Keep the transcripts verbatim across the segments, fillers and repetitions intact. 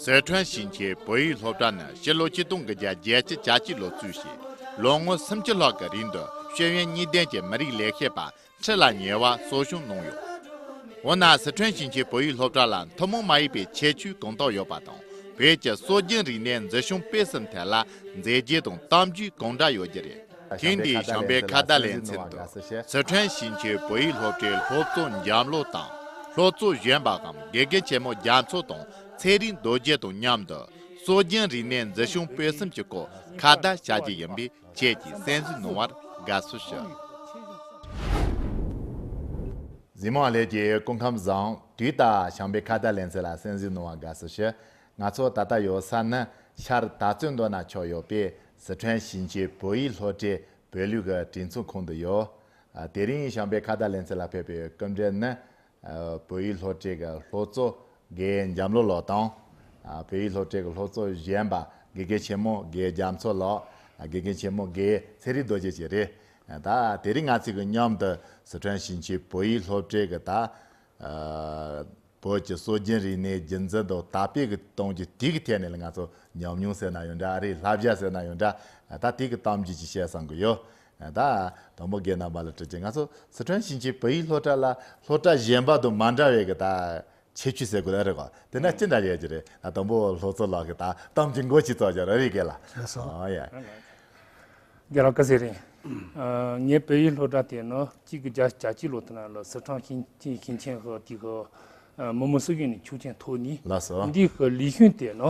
སི་ཁྲོན་ཞིང་ཆེན་བོད་ཡིག་སློབ་གྲྭ་ནི་ཕྱི་ལོ་ཆིག་སྟོང་དགུ་བརྒྱ་བརྒྱད་ཅུ་གྱ་གཅིག་ལོ་བཙུགས་ཤིང་། ལོ་ངོ་སུམ་ཅུ་ལྷག་གི་རིང་དུ་ཤེས་ཡོན་གཉིས་ལྡན་གྱི་མི་རིགས་ལས་བྱེད་པ་ཁྲི་ལ་ཉེ་བ་གསོ་སྐྱོང་གནང་ཡོད། འོ་ན་སི་ཁྲོན་ཞིང་ཆེན་བོད་ཡིག་སློབ་གྲྭ་ལ་ཐུན་མོང་མ་ཡིན་པའི་ཁྱད་ཆོས་གང་དག་ཡོད་པ་དང་། བོད་ཀྱི་སྲོལ་རྒྱུན་རིག་གནས་འཛིན་སྐྱོང་སྤེལ་གསུམ་ཐད་ལ་མཛད་རྗེས་དང་གཏམ་རྒྱུད་གང་འདྲ་ཡོད་རྒྱུ་རེད། ཐེངས་འདིའི་བྱམས་པའི་ཁ་བརྡ་ལེ་ཚན་དུ། སི་ཁྲོན་ཞིང་ཆེན་བོད་ཡིག་སློབ་གྲྭའི་སློབ་གཙོ་འཇམ་བློ་དང་། སློབ་གཙོ་གཞོན་པའམ་དགེ་རྒན་ཆེན་མོ་རྒྱ་མཚོ་དང་། ཚེ་རིང་རྡོ་རྗེ་དང་མཉམ་དུ་སྲོལ་རྒྱུན་རིག་གནས་འཛིན་སྐྱོང་སྤེལ་གསུམ་གྱི་སྐོར་ཁ་བརྡ་བྱ་རྒྱུ་ཡིན་པས། ཁྱེད་ཀྱིས་གསན་གཟིགས་གནང་བར་དགའ་བསུ་ཞུ། གཟིགས་མོ་ལྷན་རྒྱས་སྐུ་ཁམས་བཟང་། དུས་ལྟར་བྱམས་པའི་ཁ་བརྡ་ལེ་ཚན་ལ་གསན་གཟིགས་གནང་བར་དགའ་བསུ་ཞུ། ང་ཚོ་ད་ལྟ་ཡོད་ས་ནི་ཤར་དར་ཚོན་མདོ་ན་ཆགས་ཡོད་པའི་སི་ཁྲོན་ཞིང་ཆེན་བོད་ཡིག་སློབ་གྲྭའི་བོད་ལུགས་ཀྱི་གྲོས་ཚོགས་ཁང་དུ་ཡོད། ཨ། དེ་རིང་བྱམས་པའི་ཁ་བརྡ་ལེ་ཚན་ལ་ཕེབས་པའི་སྐུ་མགྲོན་ནི། ཨ། བོད་ཡིག་སློབ་གྲྭའི་གི་སློབ་གཙོ་དགེ་འཇམ་བློ་ལགས་དང་། ཨ། བོད་ཡིག་སློབ་གྲྭའི་གི་སློབ་གཙོ་གཞོན་པ་དགེ་རྒན་ཆེན་མོ་དགེ་རྒྱ་མཚོ་ལགས། ཨ། དགེ་རྒན་ཆེན་མོ་དགེ་ཚེ་རིང་རྡོ་རྗེ་བཅས་རེད། ད་དེ་རིང་ང་ཚོ་གི་མཉམ་དུ་སི་ཁྲོན་ཞིང་ཆེན་བོད་ཡིག་སློབ་གྲྭའི་གི་ད། ཨ། བོད་ཀྱི་སྲོལ་རྒྱུན་རིག་གནས་རྒྱུན་འཛིན་དང་དར་སྤེལ་གྱི་གཏོང་རྒྱུ་དེ་གི་ཐད་ནས་ལ་ང་ཚོ་ཉམས་མྱོང་ཟེར་ན་ཡང་འདྲ། ཨ་རེད། བསླབ་བྱ་ཟེར་ན་ཡང་འདྲ། ད་དེ་གི་གཏམ་རྒྱུད་ཅིག་བཤད་བསམ་གི་ཡོད། ད་དང་པོ་རྒན་རྣམ་པ་ལ་དྲི་རྒྱུ། ང་ཚོ་སི་ཁྲོན་ཞིང་ཆེན་བོད་ཡིག་སློབ་གྲྭ་ལ་སློབ་གྲྭ་གཞན་པ་དང་མ་འདྲ་བའི་གི་ད་ཁྱད་ཆོས་ཟེར་དགོས་ཨ་རེད་གོ། དེ་འདྲ་ཅི་འདྲ་ཡོད་ཀྱི་རེད། ད་དང་པོ་སློབ་གཙོ་ལགས་ཀྱི་ད་གཏམ་གྱི་མགོ་ཅིག་བཙུགས་རྒྱུ་རེད། རྒན་ལགས། ལགས་སོ། ཨ་ཡ། རྒན་ལགས་སྐུ་ཚེ་རིང་། ཨ། ངའི་བོད་ཡིག་སློབ་གྲྭ་དེ་ནི་གཅིག་དགུ་བརྒྱ་གྱ་གཅིག་ལོ་དེ་ན་ལ་སི་ཁྲོན་ཞིང་ཞིང་ཆེན་གི་དེ་གི་ཨ་མི་དམངས་སྲིད་གཞུང་ནས་ཆོག་མཆན་ཐོབ་ནས། ལགས་སོ། འདི་གི་ལས་ཁུངས་དེ་ནི་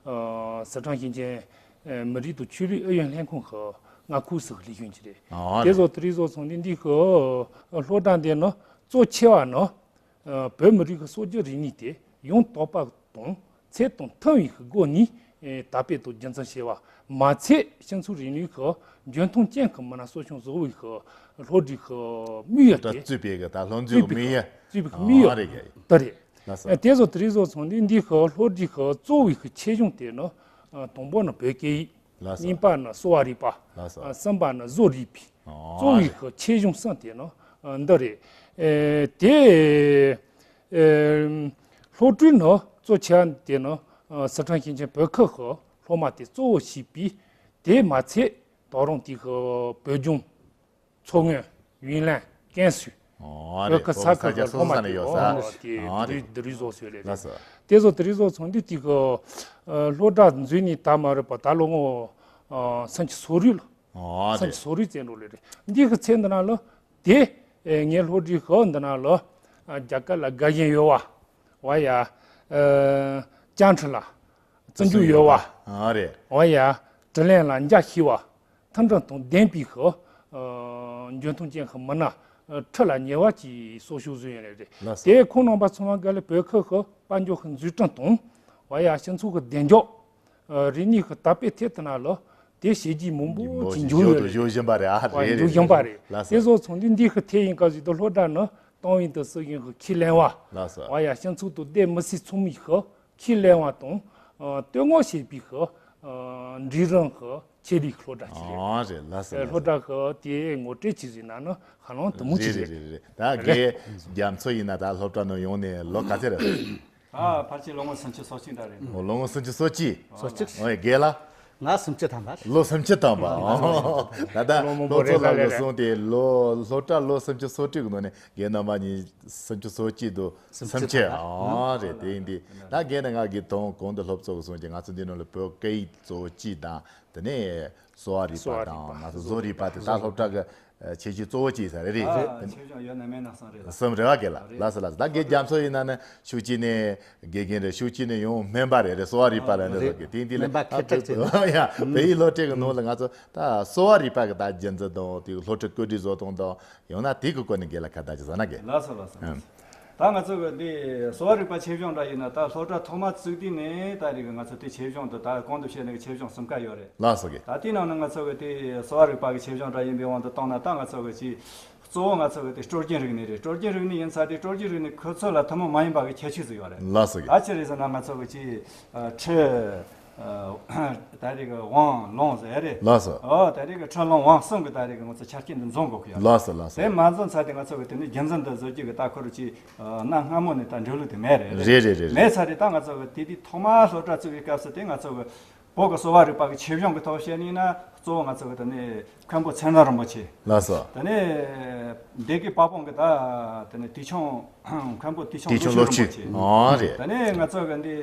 ཨ་སི་ཁྲོན་ཞིང་ཆེན་ཨ་མི་རིགས་དང་ཆོས་ལུགས་ཨུ་ཡོན་ལྷན་ཁང་གི་མངའ་ཁོངས་སུ་ལས་ཁུངས་ཅིག་རེད། ཨ་དེ་རེད། བཟོ་དེ་རིགས་བཟོ་སོང་དུས་འདི་གི་ཨ་སློབ་གྲྭ་འདི་ནི་གཙོ་ཆེ་བ་ནི། ཨ་བོད་མི་རིགས་ཀྱི་སྲོལ་རྒྱུན་རིག་གནས་དེ་ཡང་དག་པ་དང་ཚད་དང་མཐུན་པའི་སྒོ་ནས་ཨེ་དར་སྤེལ་དང་རྒྱུན་འཛིན་བྱས་པ་མ་ཚད། སྤྱི་ཚོགས་རིང་ལུགས་ཀྱི་འཇོན་ཐང་ཅན་གྱི་མི་སྣ་གསོ་སྐྱོང་བཟོ་བའི་སློབ་གྲྭའི་དམིགས་ཡུལ་དེ། གཙོས་པའི་གི་ད་སློབ་འཛིན་གྱི་དམིགས་ཡུལ། གཙོས་པའི་དམིགས་ཡུལ། ཨ་རེད། དེ་རེད། ལགས་སོ། ཨེ་དེ་ཚོ་དེ་རིགས་བཟོ་སོང་དུས་འདི་གི་སློབ་གྲྭའི་གཙོ་བོའི་ཆེད་སྦྱོང་དེ་ནི་ཨ་དང་པོ་ནི་བོད་སྐད་ཡིག། ལགས་སོ། གཉིས་པ་ནི་གསོ་བ་རིག་པ། ལགས་སོ། ཨ་གསུམ་པ་ནི་བཟོ་རིག་པའི། ཨོ། གཙོ་བོའི་ཆེད་སྦྱོང་གསུམ་དེ་ནི་ཨ་འདི་རེད། ཨེ་དེ་ཨེ་སློབ་ཕྲུག་ནི་གཙོ་ཆེ་བ་དེ་ནི་ཨ་སི་ཁྲོན་ཞིང་ཆེན་བོད་ཁུལ་གྱི་སློབ་མ་དེ་གཙོ་བོ་བྱས་པས། དེ་མ་ཚད་ད་རུང་དེ་གི་བོད་ལྗོངས། མཚོ་སྔོན། ཡུན་ནན། ཀན་སུའུ། ཨོ་རེད། བོད་ཁུལ་ས་ཁུལ་གྱི་སློབ་མ་དེ། ཨོ་དེ་ཨོ་དེ་རེད། རིགས་བཟོ་སྲོལ་རེད། ལགས་སོ། དེ་ཚོ་དེ་རིགས་བཟོ་སོང་དུས་དེ་གི་ཨ་སློབ་གྲྭ་འཛུགས་ནས་ད་མ་རེད་པ། ད་ལོ་ངོ་ཨ་སུམ་ཅུ་སོ་དྲུག་ལ། ཨོ་རེད། སུམ་ཅུ་སོ་དྲུག་ཙམ་འགྲོ་ལེ་རེད། འདི་གི་ཚེ་འདི་ན་ལ་དེ་ཨེ་ངའི་སློབ་གྲྭའི་ཧོ་འདི་ན་ལ་ཨ་རྒྱ་གར་ལ་དགའ་ཞེན་ཡོད་པ། འོ་ཡ། ཨ་བཅའ་ཁྲིམས་ལ་བརྩི་འཇོག་ཡོད་པ། ཨོ་རེད། འོ་ཡ། དྲིན་ལན་ལ་འཇའ་ཆེ་བ། མཐུན་སྒྲིལ་དང་ལྡན་པའི་ཧོ། ཨ་འཇོན་ཐང་ཅན་གྱི་མི་སྣ་ཨ་ཁྲི་ལ་ཉེ་བ་ཅིག་གསོ་སྐྱོང་བཟོས་ཡོད་རེད། ལགས་སོ། དེ་ཁོང་རྣམ་པ་ཚང་མ་ག་ལེ་བོད་ཁུལ་གྱི་དཔལ་འབྱོར་གྱི་འཛུགས་སྐྲུན་དང་། འོ་ཡ། སྤྱི་ཚོགས་ཀྱི་བདེ་འཇགས། ཨ་རིག་གནས་ཀྱི་དར་སྤེལ་ཐད་དུ་ན་ལ་དེ་བྱས་རྗེས་མང་པོ་ཅིག་འབྱུང་ཡོད་རེད། འབྱུང་བཞིན་པ་རེད། ཨ་རེད། འབྱུང་བཞིན་པ་རེད། ལགས་སོ། དེ་ཚོ་ཚང་དུས་འདི་གི་ཐད་ཡིན་སྐབས་ཞིག་ཏུ་སློབ་གྲྭ་ནི་ཏང་ཡོན་དང་སྲིད་གཞུང་གི་ཁས་ལེན་པ། ལགས་སོ། འོ་ཡ། སྤྱི་ཚོགས་དང་སྡེ་མི་སེར་ཚང་མའི་གི་ཁས་ལེན་པ་དང་ཨ་བསྟོད་བསྔགས་བྱེད་པའི་གི་ཨ་འབྲིང་རིམ་གི་ཆེད་ལས་ཀྱི་སློབ་གྲྭ་ཅིག་རེད། ཨ་རེད། ལགས་སོ། ཨ་ལགས་སོ། སློབ་གྲྭ་གི་དེ་ངོ་སྤྲོད་ཅིག་ཟེར་ན་ནི་ཧ་ལམ་དེ་མོ་ཅིག་རེད། རེད་རེད་རེད། ད་རྒན་རྒྱ་མཚོ་ཡིན་ན་ད་སློབ་གྲྭ་ནང་ཡོང་ནས་ལོ་ག་ཚོད་རེད། ཨ་ཕལ་ཆེར་ལོ་ངོ་སུམ་ཅུ་སོ་གཅིག་འདྲ་རེད། ཨོ་ལོ་ངོ་སུམ་ཅུ་སོ་གཅིག། སོ་གཅིག། ཨོ་རྒན་ལགས། ང་སུམ་ཅུ་ཐམ་པ། ལོ་སུམ་ཅུ་ཐམ་པ། ཨོ་ད་ལྟ་སློབ་མོ་སློབ་གཙོ་ལགས་ཀྱིས་གསུངས་ཏེ་ལོ་སློབ་གྲྭ་ལོ་སུམ་ཅུ་སོ་དྲུག་གི་ནང་ནས་རྒན་རྣམ་པ་གཉིས་སུམ་ཅུ་སོ་གཅིག་དང་སུམ་ཅུ། ཨོ་རེད། དེ་ཡིན་དུས་ད་རྒན་ནི་ང་གི་དང་གོང་དུ་སློབ་གཙོ་གིས་གསུངས་ཀྱི་ང་ཚོ་འདི་ནང་ལ་བོད་སྐད་ཡིག་གཙོ་བོ་གཅིག་དང་། དེ་ནས་གསོ་བ་རིག་པ་དང་། གསོ་བ་རིག་པ། ང་ཚོ་བཟོ་རིག་པ་དེ་ད་སློབ་གྲྭ་གི་ཨ་ཁྱད་ཆོས་གཙོ་བོ་གཅིག་ཟེར་རེད། རེད། ཨ་ཁྱད་ཆོས་ཡོད་ན་མེད་ན་གསུམ་རེད། གསུམ་རེད་བ་རྒན་ལགས། རེད། ལགས་སོ་ལགས་སོ། ད་རྒན་རྒྱ་མཚོ་ཡིན་ན་ནི་ཤུགས་ཅིག་ནས་དགེ་རྒན་རེད། ཤུགས་ཅིག་ནས་ཡང་སྨན་པ་རེད། རེད། གསོ་བ་རིག་པ་ལ་འདི་ཚོ་གི་དེང་དུས་ལ་སྨན་པ་ཁེ་གྲགས་ཆེ་ནི། ཡ་བོད་ཡིག་སློབ་གྲྭའི་གི་ནང་ལ་ང་ཚོ་ད་གསོ་བ་རིག་པ་གི་ད་རྒྱུན་འཛིན་དང་དེ་སློབ་ཁྲིད་བཀོད་སྒྲིག་བཟོ་སྟངས་དང་ཡང་ན་དེ་གི་སྐོར་ནས་རྒན་ལགས་ཁ་བརྡ་ཅིག་བཟོ་ན་རྒན། ལགས་སོ་ལགས་སོ། ཨང་། ད་ང་ཚོ་གི་འདི་གསོ་བ་རིག་པ་ཆེད་སྦྱོང་འདྲ་ཡིན་ན། ད་སློབ་གྲྭ་ཐོག་མ་བཙུགས་དུས་ནས་ད་རེས་ཀྱི་ང་ཚོ་དེ་ཆེད་སྦྱོང་དུ་ད་གོང་དུ་བཤད་ནས་ཀྱི་ཆེད་སྦྱོང་གསུམ་ཀ་ཡོད་རེད། ལགས་སོ་གི། ད་དེའི་ནང་ནས་ང་ཚོ་གི་དེ་གསོ་བ་རིག་པ་གི་ཆེད་སྦྱོང་འདྲ་ཡིན་པའི་དབང་དུ་བཏང་ན། ད་ང་ཚོ་གི་ཅིག་གཙོ་བོ་ང་ཚོ་གི་དེ་སྲོལ་རྒྱུན་རིག་གནས་རེད། སྲོལ་རྒྱུན་རིག་གནས་ཡིན་ཚར་དུས་སྲོལ་རྒྱུན་རིག་གནས་ཁོ་ཚོ་ལ་ཐུན་མོང་མ་ཡིན་པ་གི་ཁྱད་ཆོས་ཟིག་ཡོད་རེད། ལགས་སོ་གི། ད་ཅི་རེད་ཟེར་ན་ང་ཚོ་གི་ཅིག་ཨ་ཁྲི། ཨ། ད་རེས་ཀྱི་ཝང་ལུང་ཟེར་རེད། ལགས་སོ། ཨོ། ད་རེས་ཀྱི་ཁྲི་ལུང་ཝང་གསུམ་གྱི་ད་རེས་ཀྱི་ང་ཚོ་ཆ་རྐྱེན་འདི་འཛོམས་དགོས་ཀྱི་ཡོད། ལགས་སོ། ལགས་སོ། དེ་མ་འཛོམས་ཚར་དེ་ང་ཚོ་གི་དེ་ནས་རྒྱུན་འཛིན་དུ་བཟོ་རྒྱུ་གི་ད་ཁོ་རུ་ཅིག་གནའ་སྔ་མོ་ནས་ད་འགྲོ་ལུགས་དེ་མེད་རེད། རེད་རེད་རེད་རེད། མེད་ཚར་དེ་ད་ང་ཚོ་གི་དེ་དུས་ཐོག་མ་སློབ་གྲྭ་བཙུགས་པའི་སྐབས་སུ་དེ་ང་ཚོ་གི་བོད་ཀྱི་གསོ་བ་རིག་པ་གི་ཆོས་གཞུང་གི་ཐོག་བཤད་ནས་ན། གཙོ་བོ་ང་ཚོ་གི་དེ་ནས་མཁན་པོ་ཚེ་རིང་རིན་པོ་ཆེ། ལགས་སོ། དེ་ནས་སྡེ་དགེ་དཔལ་སྤུངས་ཀྱི་ད་དེ་ནས་དུས་ཆུང་མཁན་པོ་དུས་ཆུང་དུས་ཆུང་ལོ་ཆུ། ཨོ་རེད། དེ་ནས་ང་ཚོ་གི་འདི་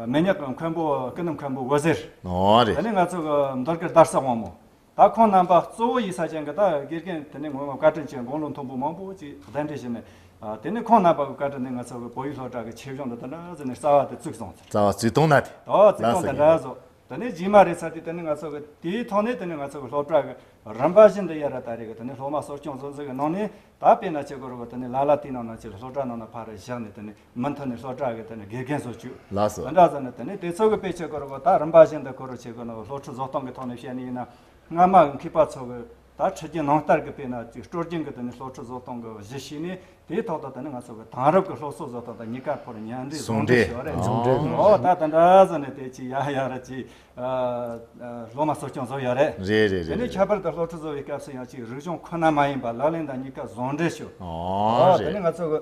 མི་ཉག་གི་མཁན་པོ་ཀུན་བཟང་མཁན་པོ་འོད་ཟེར། ཨོ་རེད། དེ་ནས་ང་ཚོ་གི་མདོ་སྒར་དར་ས་དབང་མོ། ད་ཁོང་རྣམ་པ་གཙོ་བོ་ཡིན་ས་ཅན་གྱི་ད་དགེ་རྒན་དེ་ནས་ངོ་མ་བཀའ་དྲིན་ཅན་དགུང་ལོ་མཐོན་པོ་མང་པོ་ཅིག་གདན་འདྲེན་བྱས་ནས། ཨ། དེ་ནས་ཁོང་རྣམ་པ་གི་བཀའ་དྲིན་ནས་ང་ཚོ་གི་བོད་ཡིག་སློབ་གྲྭ་གི་ཆོས་གཞུང་དེ་ད་ནི་ཟེར་ནས་རྩ་བ་དེ་བཙུགས་སོང་ཟེར། རྩ་བ་བཙུགས་བཏང་ན་དེ། ཨོ། བཙུགས་བཏང་དེ་འདྲ་བཟོ། དེ་ནས་རྗེས་མ་རེད་ཚར་དུས་དེ་ནས་ང་ཚོ་གི་དེའི་ཐོག་ནས་དེ་ནས་ང་ཚོ་གི་སློབ་གྲྭ་གི་རིམ་པ་བཞིན་དུ་ཡར་ར་ད་རེས་གི་དེ་ནས་སློབ་མ་གསོ་སྐྱོང་བཟོ་འཛུགས་གི་ནང་ནས། ད་དཔེར་ན་ཆེ་གོ་རུ་གི་དེ་ནས་ལ་ལ་དེའི་ནང་ན་ཆེ་སློབ་གྲྭ་ནང་ན་ཕར་བཞག་ནས་དེ་ནས་མུ་མཐུད་ནས་སློབ་གྲྭ་གི་དེ་ནས་དགེ་རྒན་བཟོ་བཅུག། ལགས་སོ། དེ་འདྲ་ཟེར་ནས་དེ་ནས་དེ་ཚོ་གི་དཔེ་ཆ་གོ་རུ་གི་ད་རིམ་པ་བཞིན་དུ་གོ་རུ་ཆེ་གོ་ནོ་སློབ་ཁྲིད་བཟོ་སྟངས་གི་ཐོག་ནས་བཤད་ནས་ཡིན་ན། སྔ་མ་གི་མཁས་པ་ཚོ་གི་ད་ཁྲིད་རྒྱུན་ནང་ལྟར་གི་དཔེར་ན་ཅིག་སྲོལ་རྒྱུན་གི་དེ་ནས་སློབ་ཁྲིད་བཟོ་སྟངས་གི་གཞི་ཤེས་ནས། དེའི་ཐོག་ཏུ་དེ་ནས་ང་ཚོ་གི་དེང་རབས་ཀྱི་སློབ་གསོ་བཟོ་སྟངས་དང་གཉིས་ཀ་ཕོར་མཉམ་འདྲེས་ཟུང་འབྲེལ་ཟུང་འབྲེལ་ཞུ་བ་རེད། ཟུང་འབྲེལ། ཨོ། ད་དེ་འདྲ་ཟེར་ནས་དེ་ཅིག་ཡ་ཡ་ར་ཅིག་ཨ། ཨ། སློབ་མ་གསོ་སྐྱོང་བཟོ་ཡོད་རེད། རེད་རེད་རེད། དེ་ནས་ཁྱད་པར་དུ་སློབ་ཁྲིད་བཟོ་བའི་སྐབས་སུ་ཡང་ཅིག་རིག་གཞུང་ཁོ་ན་མ་ཡིན་པ་ལག་ལེན་དང་གཉིས་ཀ་ཟུང་འབྲེལ་ཞུ། ཨོ། ཨོ། དེ་རེད། ནས་ང་ཚོ་གི་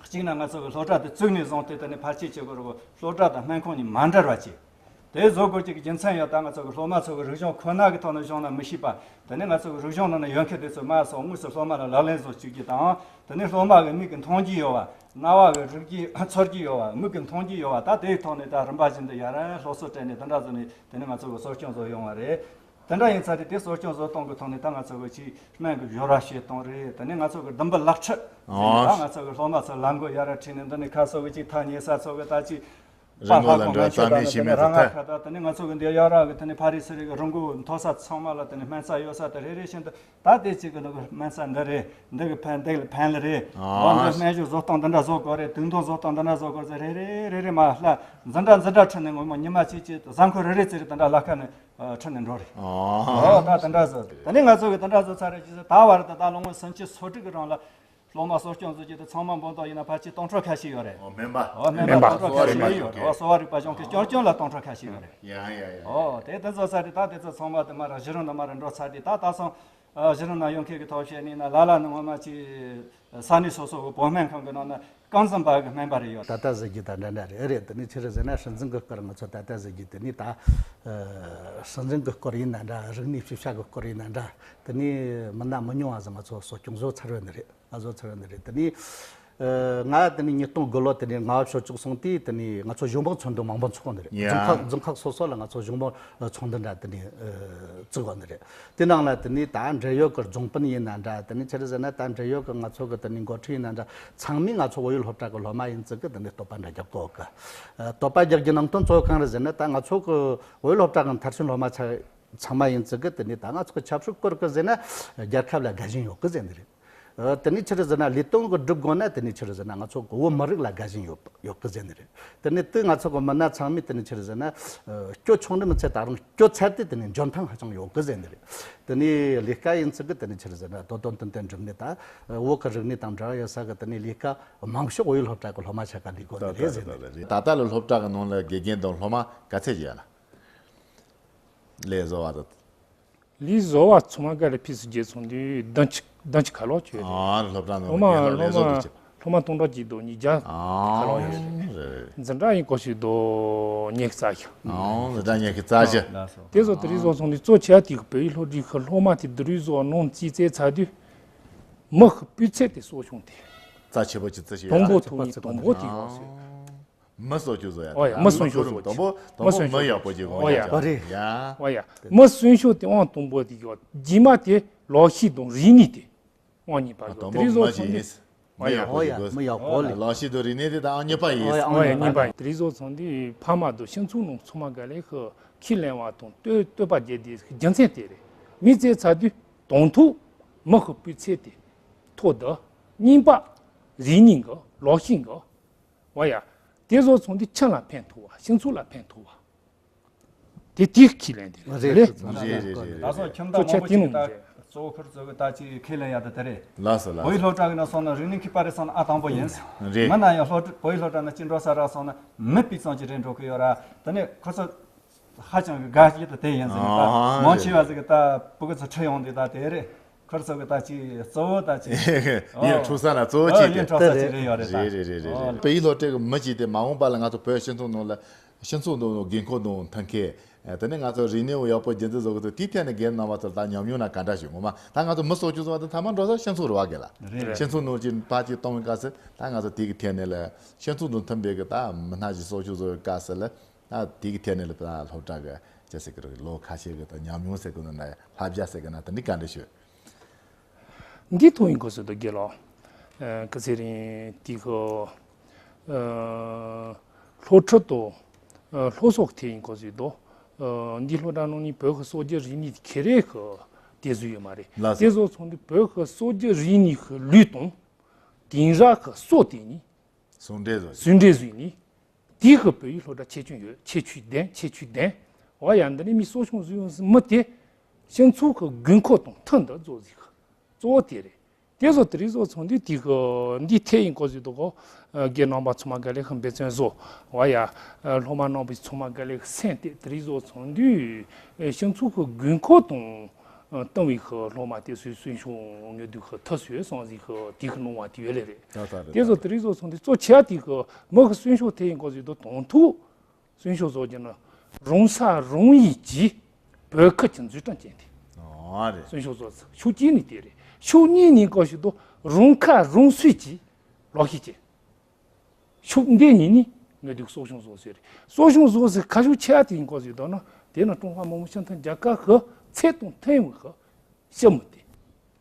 གཅིག་ན་ང་ཚོ་གི་སློབ་གྲྭ་དེ་བཙུགས་ནས་བཟུང་སྟེ་དེ་ནས་ཕལ་ཆེར་ཆེ་གོ་རུ་གི་སློབ་གྲྭ་དང་སྨན་ཁང་གཉིས་མ་འབྲེལ་བ་བྱས། དེ་བཟོ་དགོས་ཀྱི་རྒྱུ་མཚན་ཡང་ད་ང་ཚོ་གི་སློབ་མ་ཚོ་གི་རིག་གཞུང་ཁོ་ན་གི་ཐོག་ནས་སྦྱོང་ན་མི་ཤེས་པ། དེ་ནས་ང་ཚོ་གི་རིག་གཞུང་ནང་ན་ཡོད་མཁན་དེ་ཚོ་མར་སོང་དངོས་སུ་སློབ་མ་ལ་ལག་ལེན་བཟོ་བཅུག་རྒྱུ་དང་། དེ་ནས་སློབ་མ་གི་མིག་གི་མཐོང་རྒྱུ་ཡོད་པ། རྣ་བ་གི་རིག་རྒྱུ་ཚོར་རྒྱུ་ཡོད་པ། མིག་གི་མཐོང་རྒྱུ་ཡོད་པ། ད་དེའི་ཐོག་ནས་ད་རིམ་པ་བཞིན་དུ་ཡར་སློབ་གསོ་སྤྲད་ནས་དེ་འདྲ་བཟོ་ནས་དེ་ནས་ང་ཚོ་གི་གསོ་སྐྱོང་བཟོ་ཡོང་བ་རེད། དེ་འདྲ་ཡིན་ཚར་དུས་དེ་གསོ་སྐྱོང་བཟོ་སྟངས་ཀྱི་ཐོག་ནས་ད་ང་ཚོ་གི་ཅིག་སྨན་གྱི་སྦྱོར་བ་བྱེད་སྟངས་རེད། དེ་ནས་ང་ཚོ་གི་ཟླུམ་པོ་ལག་ཁྲིད་ཟེར་ནས། ཨོ། ད་ང་ཚོ་གི་སློབ་མ་ཚོ་ལམ་གོ་ཡར་ཁྲིད་ནས་འདི་ནས་ཁ་སོ་གི་ཅིག་ཐག་ཉེ་ས་ཚོ་གི་ད་ཅིག་རིན་པོ་ལ་འགྲོ་རྩ་མེད་ཤེས་མེད་དུ་ཐལ། རང་ང་ཁ་ད་དེ་ནས་ང་ཚོ་གི་འདི་ཡར་ར་གི་དེ་ནས་ཕ་རི་སི་རི་གི་རི་མགོ་མཐོ་ས་ཚང་མ་ལ་དེ་ནས་སྨན་རྩྭ་ཡོད་ས་དེ་རེ་རེ་བཞིན་དུ། ད་དེ་གཅིག་གི་ནང་གི་སྨན་རྩྭ་འདི་རེད། འདི་གི་ཕན་འདི་གི་ཕན་ལ་རེད། ཨོ། འདི་སྨན་སྦྱོར་བཟོ་སྟངས་འདི་འདྲ་བཟོ་དགོས་རེད། དུག་འདོན་བཟོ་སྟངས་འདི་འདྲ་བཟོ་དགོས་ཟེར་རེ་རེ་རེ་རེ་མ་ལྷ་འཛིན་གྲྭ་འཛིན་གྲྭ་ཁྲིད་ནས་ངོ་མ་ཉི་མ་གཅིག་གཅིག་གཟའ་འཁོར་རེ་རེ་ཙི་རེ་དེ་འདྲ་ལ་ཁ་ནས་ཁྲིད་ནས་འགྲོ་རེད། ཨོ། ད་དེ་འདྲ་བཟོ་དེ་ནས་ང་ཚོ་གི་དེ་འདྲ་བཟོ་ཚར་རེད་ཅེས་ཟེར། ད་བར་དུ་ད་ལོ་ངོ་སུམ་ཅུ་སོ་དྲུག་གི་རིང་ལ་སློབ་མ་གསོ་སྐྱོང་བཟོ་རྒྱུ་དེ་ཚང་མ་འབོད་འདོགས་ཡིན་ན་ཕལ་ཆེར་སྟོང་ཕྲག་ཁ་ཤས་ཡོད་རེད། ཨོ། སྨན་པ། ཨོ། སྨན་པ་སྨན་པ་སྟོང་ཕྲག་ཁ་ཤས་ཡོད་རེད། ཨོ། གསོ་བ་རིག་པ་སྦྱོང་མཁན་རྐྱང་རྐྱང་ལ་སྟོང་ཕྲག་ཁ་ཤས་ཡོད་རེད། ཡ་ཡ་ཡ། ཨོ། དེ་དེ་ཚོ་ས་དེ་ད་དེ་ཚོ་ཚང་མ་དེ་མར་གཞི་རིམ་དུ་མར་འགྲོ་ཚར་དུས་ད་ད་སོང་། ཨ། གཞི་རིམ་ནང་ཡོང་མཁན་གྱི་ཐོག་བཤད་ནས་ན་ལ་ལ་ནི་ངོ་མ་ཅིག་ས་གནས་སོ་སོ་གི་བོད་སྨན་ཁང་གི་ནང་ན་རྐང་འཛིན་པ་གི་སྨན་པ་རེ་ཡོད། ད་ལྟ་ཟེར་རྒྱུ་དང་འདྲ་འདྲ་རེད། རེད། དེ་ནས་ཕྱིར་ཟེར་ན་སྲིད་འཛིན་གི་སྐོར་ང་ཚོ་ད་ལྟ་ཟེར་རྒྱུ་དེ་ནས་ད། ཨ། སྲིད་འཛིན་གི་སྐོར་ཡིན་ན་འདྲ། རིག་གནས་ཤེས་བྱ་གི་སྐོར་ཡིན་ན་འདྲ། དེ་ནས་མི་སྣ་མི་ཉུང་བ་ཟིག་ང་ཚོ་གསོ་སྐྱོང་བཟོ་ཚར་བ་ནི་རེད། ང་བཟོ་ཚར་བ་ནི་རེད། དེ་ནས། ཨ། ང་དེ་ནས་ཉིས་སྟོང་དགུ་ལོ་དེ་ནས་རྔ་བ་ཕྱོགས་བཅུ་སོང་དུས་དེ་ནས་ང་ཚོ་གཞུང་འབངས་ཚོགས་འདུ་མང་པོ་ཚོགས་ནི་རེད། ཡ། རྫོང་ཁག་རྫོང་ཁག་སོ་སོ་ལ་ང་ཚོ་གཞུང་འབངས་ཚོགས་འདུ་འདྲ་དེ་ནས། ཨ། བཙུགས་པ་ནི་རེད། དེ་ནང་ལ་དེ་ནས་ད་འབྲེལ་ཡོད་ཀྱི་རྫོང་དཔོན་ཡིན་ན་འདྲ། དེ་ནས་ཕྱིར་ཟེར་ན་ད་འབྲེལ་ཡོད་ཀྱི་ང་ཚོ་གི་དེ་ནས་འགོ་ཁྲིད་ཡིན་ན་འདྲ། ཚང་མས་ང་ཚོ་བོད་ཡིག་སློབ་གྲྭ་གི་སློབ་མ་ཡིན་ཙི་གི་དེ་ནས་བསྟོད་པ་འདྲ་རྒྱག་གོ་གི། ཨ། བསྟོད་པ་རྒྱག་རྒྱུ་ནང་དོན་གཙོ་བོ་གང་རེད་ཟེར་ན། ད་ང་ཚོ་གི་བོད་ཡིག་སློབ་གྲྭ་གི་མཐར་ཕྱིན་སློབ་མ་ཚ་ཚང་མ་ཡིན་ཙི་གི་དེ་ནས་ད་ང་ཚོ་གི་ཆབ་སྲིད་སྐོར་གི་ཟེར་ན་རྒྱལ་ཁབ་ལ་དགའ་ཞེན་ཡོད་གི་ཟེར་ནི་རེད། ཨ། དེ་ནས་ཕྱིར་ཟེར་ན་ལས་དོན་གི་སྒྲུབ་དགོས་ན་དེ་ནས་ཕྱིར་ཟེར་ན་ང་ཚོ་གི་བོད་མི་རིགས་ལ་དགའ་ཞེན་ཡོད་ཡོད་གི་ཟེར་ནི་རེད། དེ་ནས་དེ་ང་ཚོ་གི་མི་སྣ་ཚང་མས་དེ་ནས་ཕྱིར་ཟེར་ན། ཨ། སྐྱོ་ཆུང་འདྲ་མི་ཚད་ད་རུང་སྐྱོ་ཚད་དེ་དེ་ནས་འཇོན་ཐང་ཧ་ཅང་ཡོད་གི་ཟེར་ནི་རེད། དེ་ནས་ལས་ཀ་ཡིན་ཙི་གི་དེ་ནས་ཕྱིར་ཟེར་ན་དོ་དོན་ཏན་ཏན་འགྲུབ་ནས་ད། ཨ། བོད་གི་རིག་གནས་དང་འབྲེལ་བ་ཡོད་ས་གི་དེ་ནས་ལས་ཀ་མང་ཤོས་བོད་ཡིག་སློབ་གྲྭ་གི་སློབ་མ་ཆ་ག་ལས་དགོས་ནི་རེད་ཟེར་ནི་རེད། ད་ལྟ་ལ་སློབ་གྲྭ་གི་ནང་ལ་དགེ་རྒན་དང་སློབ་མ་ག་ཚད་ཅིག་ཡོད་ན། ལས་བཟོ་བ་དང་། ལས་བཟོ་བ་ཚང་མ་ག་ལ་ཕྱིས་སུ་རྒྱལ་སོང་དུས་བདུན་ཅུ་བདུན་ཅུ་ཁ་ལོག་བྱོས་རེད། ཨ། སློབ་གྲྭ་ནང་སློབ་མ་ལ་སློབ་ལས་བཟོ་མ་དུ་བྱེད། སློབ་མ་སྟོང་ཕྲག་གཅིག་དང་ཉིས་བརྒྱ་ཁ་ལོག་ཡོད་རེད། རེད། འཛིན་གྲྭ་ཡིན་གོ་ཞིག་དང་ཉི་ཤུ་རྩ་བཞི། ཨ། འཛིན་གྲྭ་ཉི་ཤུ་རྩ་བཞི། ལགས་སོ། དེ་ཚོ་དེ་རིང་བཟོ་སོང་དུས་གཙོ་ཆེ་བ་དེ་གི་བོད་ཡིག་སློབ་གྲྭའི་གི་སློབ་མ་དེ་དེ་རིང་བཟོ་བ་ནང་རྩིས་རྩེད་ཚར་དུས་མི་གི་སྤུས་ཚད་དེ་གསོ་བྱུང་སྟེ། རྩ་ཆེ་བོ་ཅི་རྩི་ཞིག་དང་པོ་ཡོད་ན། ཐོག་ནས་དང་པོ་དེ་ཡོད་ཟེར། མི་གསོ་སྐྱོང་བཟོ་ཡ། ཨོ་ཡ། མི་གསོན་ཤོག་བཟོ་དང་པོ་དང་པོ་མི་ཡག་པོ་ཅིག་དགོས་ཡ། ཨོ་ཡ། མི་གསོན་ཤོག་དེ་དབང་དང་པོ་དེ་ཡོད། རྗེས་མ་དེ་ལག་ཤེས་དང་རིག་གནས་དེ་དབང་གཉིས་པ་ཡོད། དང་དེ་རིང་པོ་བཟོ་མི་ཚོ་ཅི་ནི་ཡིན། མི་ཡག་པོ་ཅིག་དགོས། ལག་ཤེས་དང་རིག་གནས་དེ་དང་གཉིས་པ་ཡིན། ཨོ་ཡ། གཉིས་པ་ཡིན། དེ་རིང་བཟོ་ཚོང་དེ་ཕ་མ་དང་སྤྱི་ཚོགས་ནང་ཚང་མ་ག་ལེ་ཁ་ཁས་ལེན་བ་དང་བསྟོད་བསྟོད་པ་རྒྱག་དེ་རྒྱུ་མཚན་དེ་རེད། མི་ཚེ་ཚར་དུས་དང་ཐོག་མི་གི་སྤུས་ཚད་དེ་མཐོ་དང་གཉིས་པ་རིག་གནས་གི་ལག་ཤེས་གི། འོ་ཡ། དེ་བཟོ་ཚོང་དེ་ཁྱིམ་ལ་ཕན་ཐོགས་པ། སྤྱི་ཚོགས་ལ་ཕན་ཐོགས་པ། དེ་དེ་ཁས་ལེན་དེ་རེད། རེད། རེད་རེད་རེད། ད་སོང་ཁྱིམ་བདག་མང་པོ་ཞིག་ད་གཙོ་བོ་ཁུར་གཙོ་བོ་ད་ཅིག་ཁས་ལེན་ཡག་དེ་དེ་རེད། ལགས་སོ་ལགས་སོ། བོད་ཡིག་སློབ་གྲྭ་གི་ནང་སོང་ན་རིག་གནས་མཁས་པ་རེ་སོང་ན་ཨ་དང་པོ་ཡིན། རེད། མིན་ན་ཡང་སློབ་བོད་ཡིག་སློབ་གྲྭ་ནང་ཅི་འགྲོ་ས་རག་སོང་ན་མི་སྤུས་གཙང་ཅིག་རེད་འགྲོ་གི་ཡོད་ར། དེ་ནས་ཁོ་ཚོ། ཧ་ཅང་གི་དགའ་སྐྱིད་དུ་དེ་ཡིན་ཟེར་ནས། ད་ཨ་མང་ཆེ་བ་ཟིག་གི་ད་ཕྲུ་གུ་ཚོ་ཁྲིད་ཡོང་དུས་ད་དེ་རེད། ཁོར་ཚོ་གི་ད་ཅིག་གཙོ་བོ་ད་ཅིག་ཡིད་འཕྲོག་ས་ན་གཙོ་བོ་ཨ་ཅིག་ཡིད་དེ་འཕྲོག་ས་ཅིག་རེད་ཡོད་རེད་ད། རེད་རེད་རེད་རེད། བོད་ཡིག་སློབ་གྲྭའི་གི་མི་གཅིག་དེ་མ་འོངས་པ་ལ་ང་ཚོ་བོད་སྤྱི་ཚོགས་ནང་ལ་སྤྱི་ཚོགས་ནང་དགོས་མཁོ་དང་མཐུན་མཁན། དེ་ནས་ང་ཚོ་རིག་གནས་ཡག་པོ་རྒྱུན་འཛིན་བཟོ་གི་འདུག་དེའི་ཐད་ནས་རྒན་རྣམ་པ་ཚོར་ད་ཉམས་མྱོང་ན་ག་འདྲ་ཞིག་ངོ་མ་ད་ང་ཚོ་མི་གསོ་སྐྱོང་བཟོ་བ་དེ་ཐ་མ་འགྲོ་ས་སྤྱི་ཚོགས་རེད་བ་གི་ལ། རེད། སྤྱི་ཚོགས་ནང་གི་ཕར་ཅིག་གཏོང་བའི་སྐབས་སུ་ད་ང་ཚོ་དེ་གི་ཐད་ནས་ལ་སྤྱི་ཚོགས་དང་མཐུན་པའི་གི་ད་མི་སྣ་ཞིག་གསོ་སྐྱོང་བཟོ་བའི་སྐབས་སུ་ལ། ད་དེ་གི་ཐད་ནས་ལ་ད་སློབ་གྲྭ་གི་ཅི་ཟེར་གི་རེད། ལོ་ཁ་ཤས་གི་ད་ཉམས་མྱོང་ཟེར་གི་ན་ན་བསླབ་བྱ་ཟེར་གི་ན་ད་འདི་ག་འདྲ་ཞིག་འདི་ཐོག་ཡིན་དགོས་ཟེར་དུ་དགེ་ལོ། ཨ་ཀ་ཚེ་རིང་དེ་གི་ཨ་སློབ་ཁྲིད་དང་ཨ་སློབ་གསོ་གི་ཐད་ཡིན་དགོས་ཟེར་དུ། ཨ་འདི་སློབ་གྲྭ་ནང་ནས་བོད་ཀྱི་སྲོལ་རྒྱུན་རིག་གནས་དེ་ཁེ་རེ་གི་དེ་བཟོས་ཡོད་མ་རེད། ལགས་སོ། དེ་བཟོ་ཚོང་འདུས་བོད་ཀྱི་སྲོལ་རྒྱུན་རིག་གནས་ཀྱི་ལུས་དང་དེང་རབས་ཀྱི་སྲོལ་དེ་གཉིས་ཟུང་འབྲེལ་བཟོས། ཟུང་འབྲེལ་བཟོས་ནས། དེའི་ཧུ་བོད་ཡིག་སློབ་གྲྭ་ཁྱད་ཆོས་ཡོད། ཁྱད་ཆོས་ལྡན། ཁྱད་ཆོས་ལྡན། འོ་ཡ་འདི་ནི་མི་གསོ་སྐྱོང་བཟོས་ཡོང་ཟིན་མི་དེ་སྤྱི་ཚོགས་ཀྱི་དགོས་མཁོ་དང་མཐུན་དུ་བཟོ་ཟིག་གཙོ་བོ་དེ་རེད། དེ་ཚོ་དེ་རིགས་བཟོ་ཚོང་འདུས་དེ་གི་འདི་ཐད་ཡིན་གོ་ཟིག་འདུག་གོ། རྒན་རྣམ་པ་ཚང་མ་ག་ལེ་ཧ་འབད་བརྩོན་བཟོ། འོ་ཡ། སློབ་མ་རྣམ་པ་ཚང་མ་ག་ལེ་སེམས་གཏད། དེ་རིགས་བཟོ་ཚོང་འདུས་སྤྱི་ཚོགས་ཀྱི་དགོས་མཁོ་དང་། ཨ་བཏང་བའི་ཧི་སློབ་མ་དེ་ཚོའི་གསོན་ཤུགས་ངེས་དུ་ཧི་ཐུབ་སོང་བཟང་ཟིག་ཧི་དེ་ཧི་གནང་བ་དེ་ཡོད་ལེ་རེད། ད་ད་རེད། དེ་ཚོ་དེ་རིགས་ཚོ་སོང་དེ་གཙོ་ཆེ་བ་དེ་ཧི་མི་ཧི་གསོན་ཤུགས་དེ་ཡིན་གོ་ཟིག་དུ་དང་ཐུག་གསོན་ཤུགས་བཟོ་རྒྱུ་ནི་རང་ས་རང་ཡིན་གྱི་བོད་ཁུལ་གྱི་འཛུགས་སྐྲུན་ཅན་དེ། ཨ་རེད། གསོན་ཤུགས་བཟོ་ཚུལ་ཤུགས་གཅིག་ནི་དེ་རེད། ཤུགས་གཉིས་ནི་གོ་ཞིག་དུ་རང་ཁ་རང་གསོས་ཀྱི་ལོ་ཤས་ཅན། ཤུགས་འདི་གཉིས་ནི་ངས་དུས་གསོ་སྐྱོང་བཟོ་ཟེར་རེད། གསོ་སྐྱོང་བཟོ་ཟེར་ཁ་ཤུགས་ཆེ་བ་དེ་ཡིན་གོ་ཟེར་དོ་ན་དེ་ནི་ཀྲུང་ཧྭ་མི་དམངས་སྤྱི་མཐུན་རྒྱལ་ཁབ་ཀྱི་ཚད་དང་མཐུན་པའི་ཤི་མི་དེ།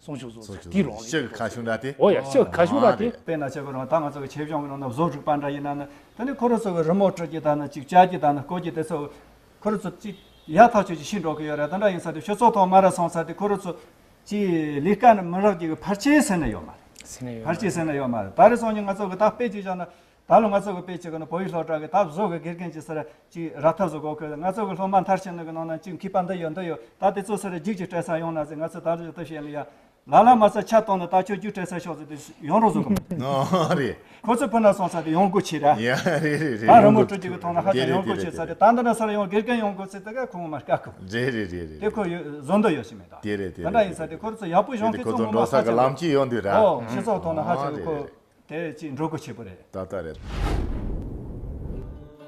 གསོ་སྐྱོང་བཟོ་ཟེར་དེའི་ལོང་ལ་ཤི་གི་ཁ་ཤུགས་འདྲ་དེ། འོ་ཡ་ཤི་གི་ཁ་ཤུགས་འདྲ་དེ། དཔེར་ན་ཆེ་གོ་རང་ད་ང་ཚོ་གི་ཆེ་སྦྱོང་གི་ནང་ན་བཟོ་རིག་པ་འདྲ་ཡིན་ན་ནི་དེ་ནི་ཁོ་རང་ཚོ་གི་རི་མོ་བྲི་རྒྱུ་དང་ནི་ཅིག་བཅའ་རྒྱུ་དང་ནི་བརྐོ་རྒྱུ་དེ་ཚོ། ཁོ་རང་ཚོ་ཅིག་ཡག་ཐག་ཆོད་ཅིག་ཤེས་འགྲོ་གི་ཡོད་རེད། དེ་འདྲ་ཡིན་ས་དེ་སྤྱི་ཚོགས་ཐོག་མ་ར་སོང་ས་དེ་ཁོ་རང་ཚོ་ཅིག་ལས་ཀ་ནི་མི་རག་གི་ཕལ་ཆེར་ཟིན་ནི་ཡོད་མ་རེད། ཟིན་ནི་ཡོད་མ་ཕལ་ཆེར་ཟིན་ནི་ཡོད་མ་རེད། ད་རེས་སང་ཉིན་ང་ཚོ་གི་ད་དཔེ་ཅིག་བཞག་ན་ད་ལོ་ང་ཚོ་གི་དཔེ་ཅིག་གི་ནི་བོད་ཡིག་སློབ་གྲྭ་གི་ད་བཟོ་གི་དགེ་རྒན་ཅིག་ཟེར་ཅིག་རག་ཐབས་བཟོ་དགོས་གི། ང་ཚོ་གི་སློབ་མ་མཐར་ཕྱིན་ནི་གི་ནང་ན་ཅིག་མཁས་པ་འདི་ཡོད་འདི་ཡོད། ད་དེ་ཚོ་ཟེར་རྒྱུགས་ཀྱི་སྤྲད་ས་ཡོང་ན་ཟེར། ང་ཚོ་ད་རེས་ད་བཤད་ནི་ཡ། ལ་ལ་མ་ས་ཆ་གཏོང་ནས་ད་ཁྱོད་རྒྱུགས་སྤྲད་ས་ཤོག་ཟེར་དེ་ཡོང་རོགས་བཟོ་གི་མ་རེད། ཨ་རེད། ཁོ་ཚོ་ཕུ་ན་སོང་ས་དེ་ཡོང་སྒོ་ཆེ་ར། ཡ་རེད་རེད་རེད། ད་རི་མོ་བྲི་རྒྱུ་གི་ཐོག་ན་ཧ་ཅང་ཡོང་སྒོ་ཆེ་ས་དེ། ད་འདི་ན་སར་ཡོང་དགེ་རྒན་ཡོང་དགོས་ཚེ་ད་ག་ཁོང་མ་དཀའ་གི། རེད་རེད་རེད་རེད། དེ་ཁོ་ཡོད་བཟོ་འདོད་ཡོད་ཤི་མེད་ད། དེ་རེད་དེ་རེད། ད་འདྲ་ཡིན་ས་དེ་ཁོ་ཚོ་ཡག་པོ་གཞོན་སྐྱེས་ཁོ་ཚོ་ཚོ་ངོ་འགྲོ་མ་ས་གི་ཧ་ལམ་ཅང་གྱི་ཡོང་དུས་ར། ཨོ་སྤྱི་ཚོགས་ཐོག་ན་ཧ་ཨ་ཅང་རེད་ཁོ་རེད། དེ་ཅིག་འགྲོ་སྒོ་ཆེ་པོ་རེད། ད་ལྟ་རེད།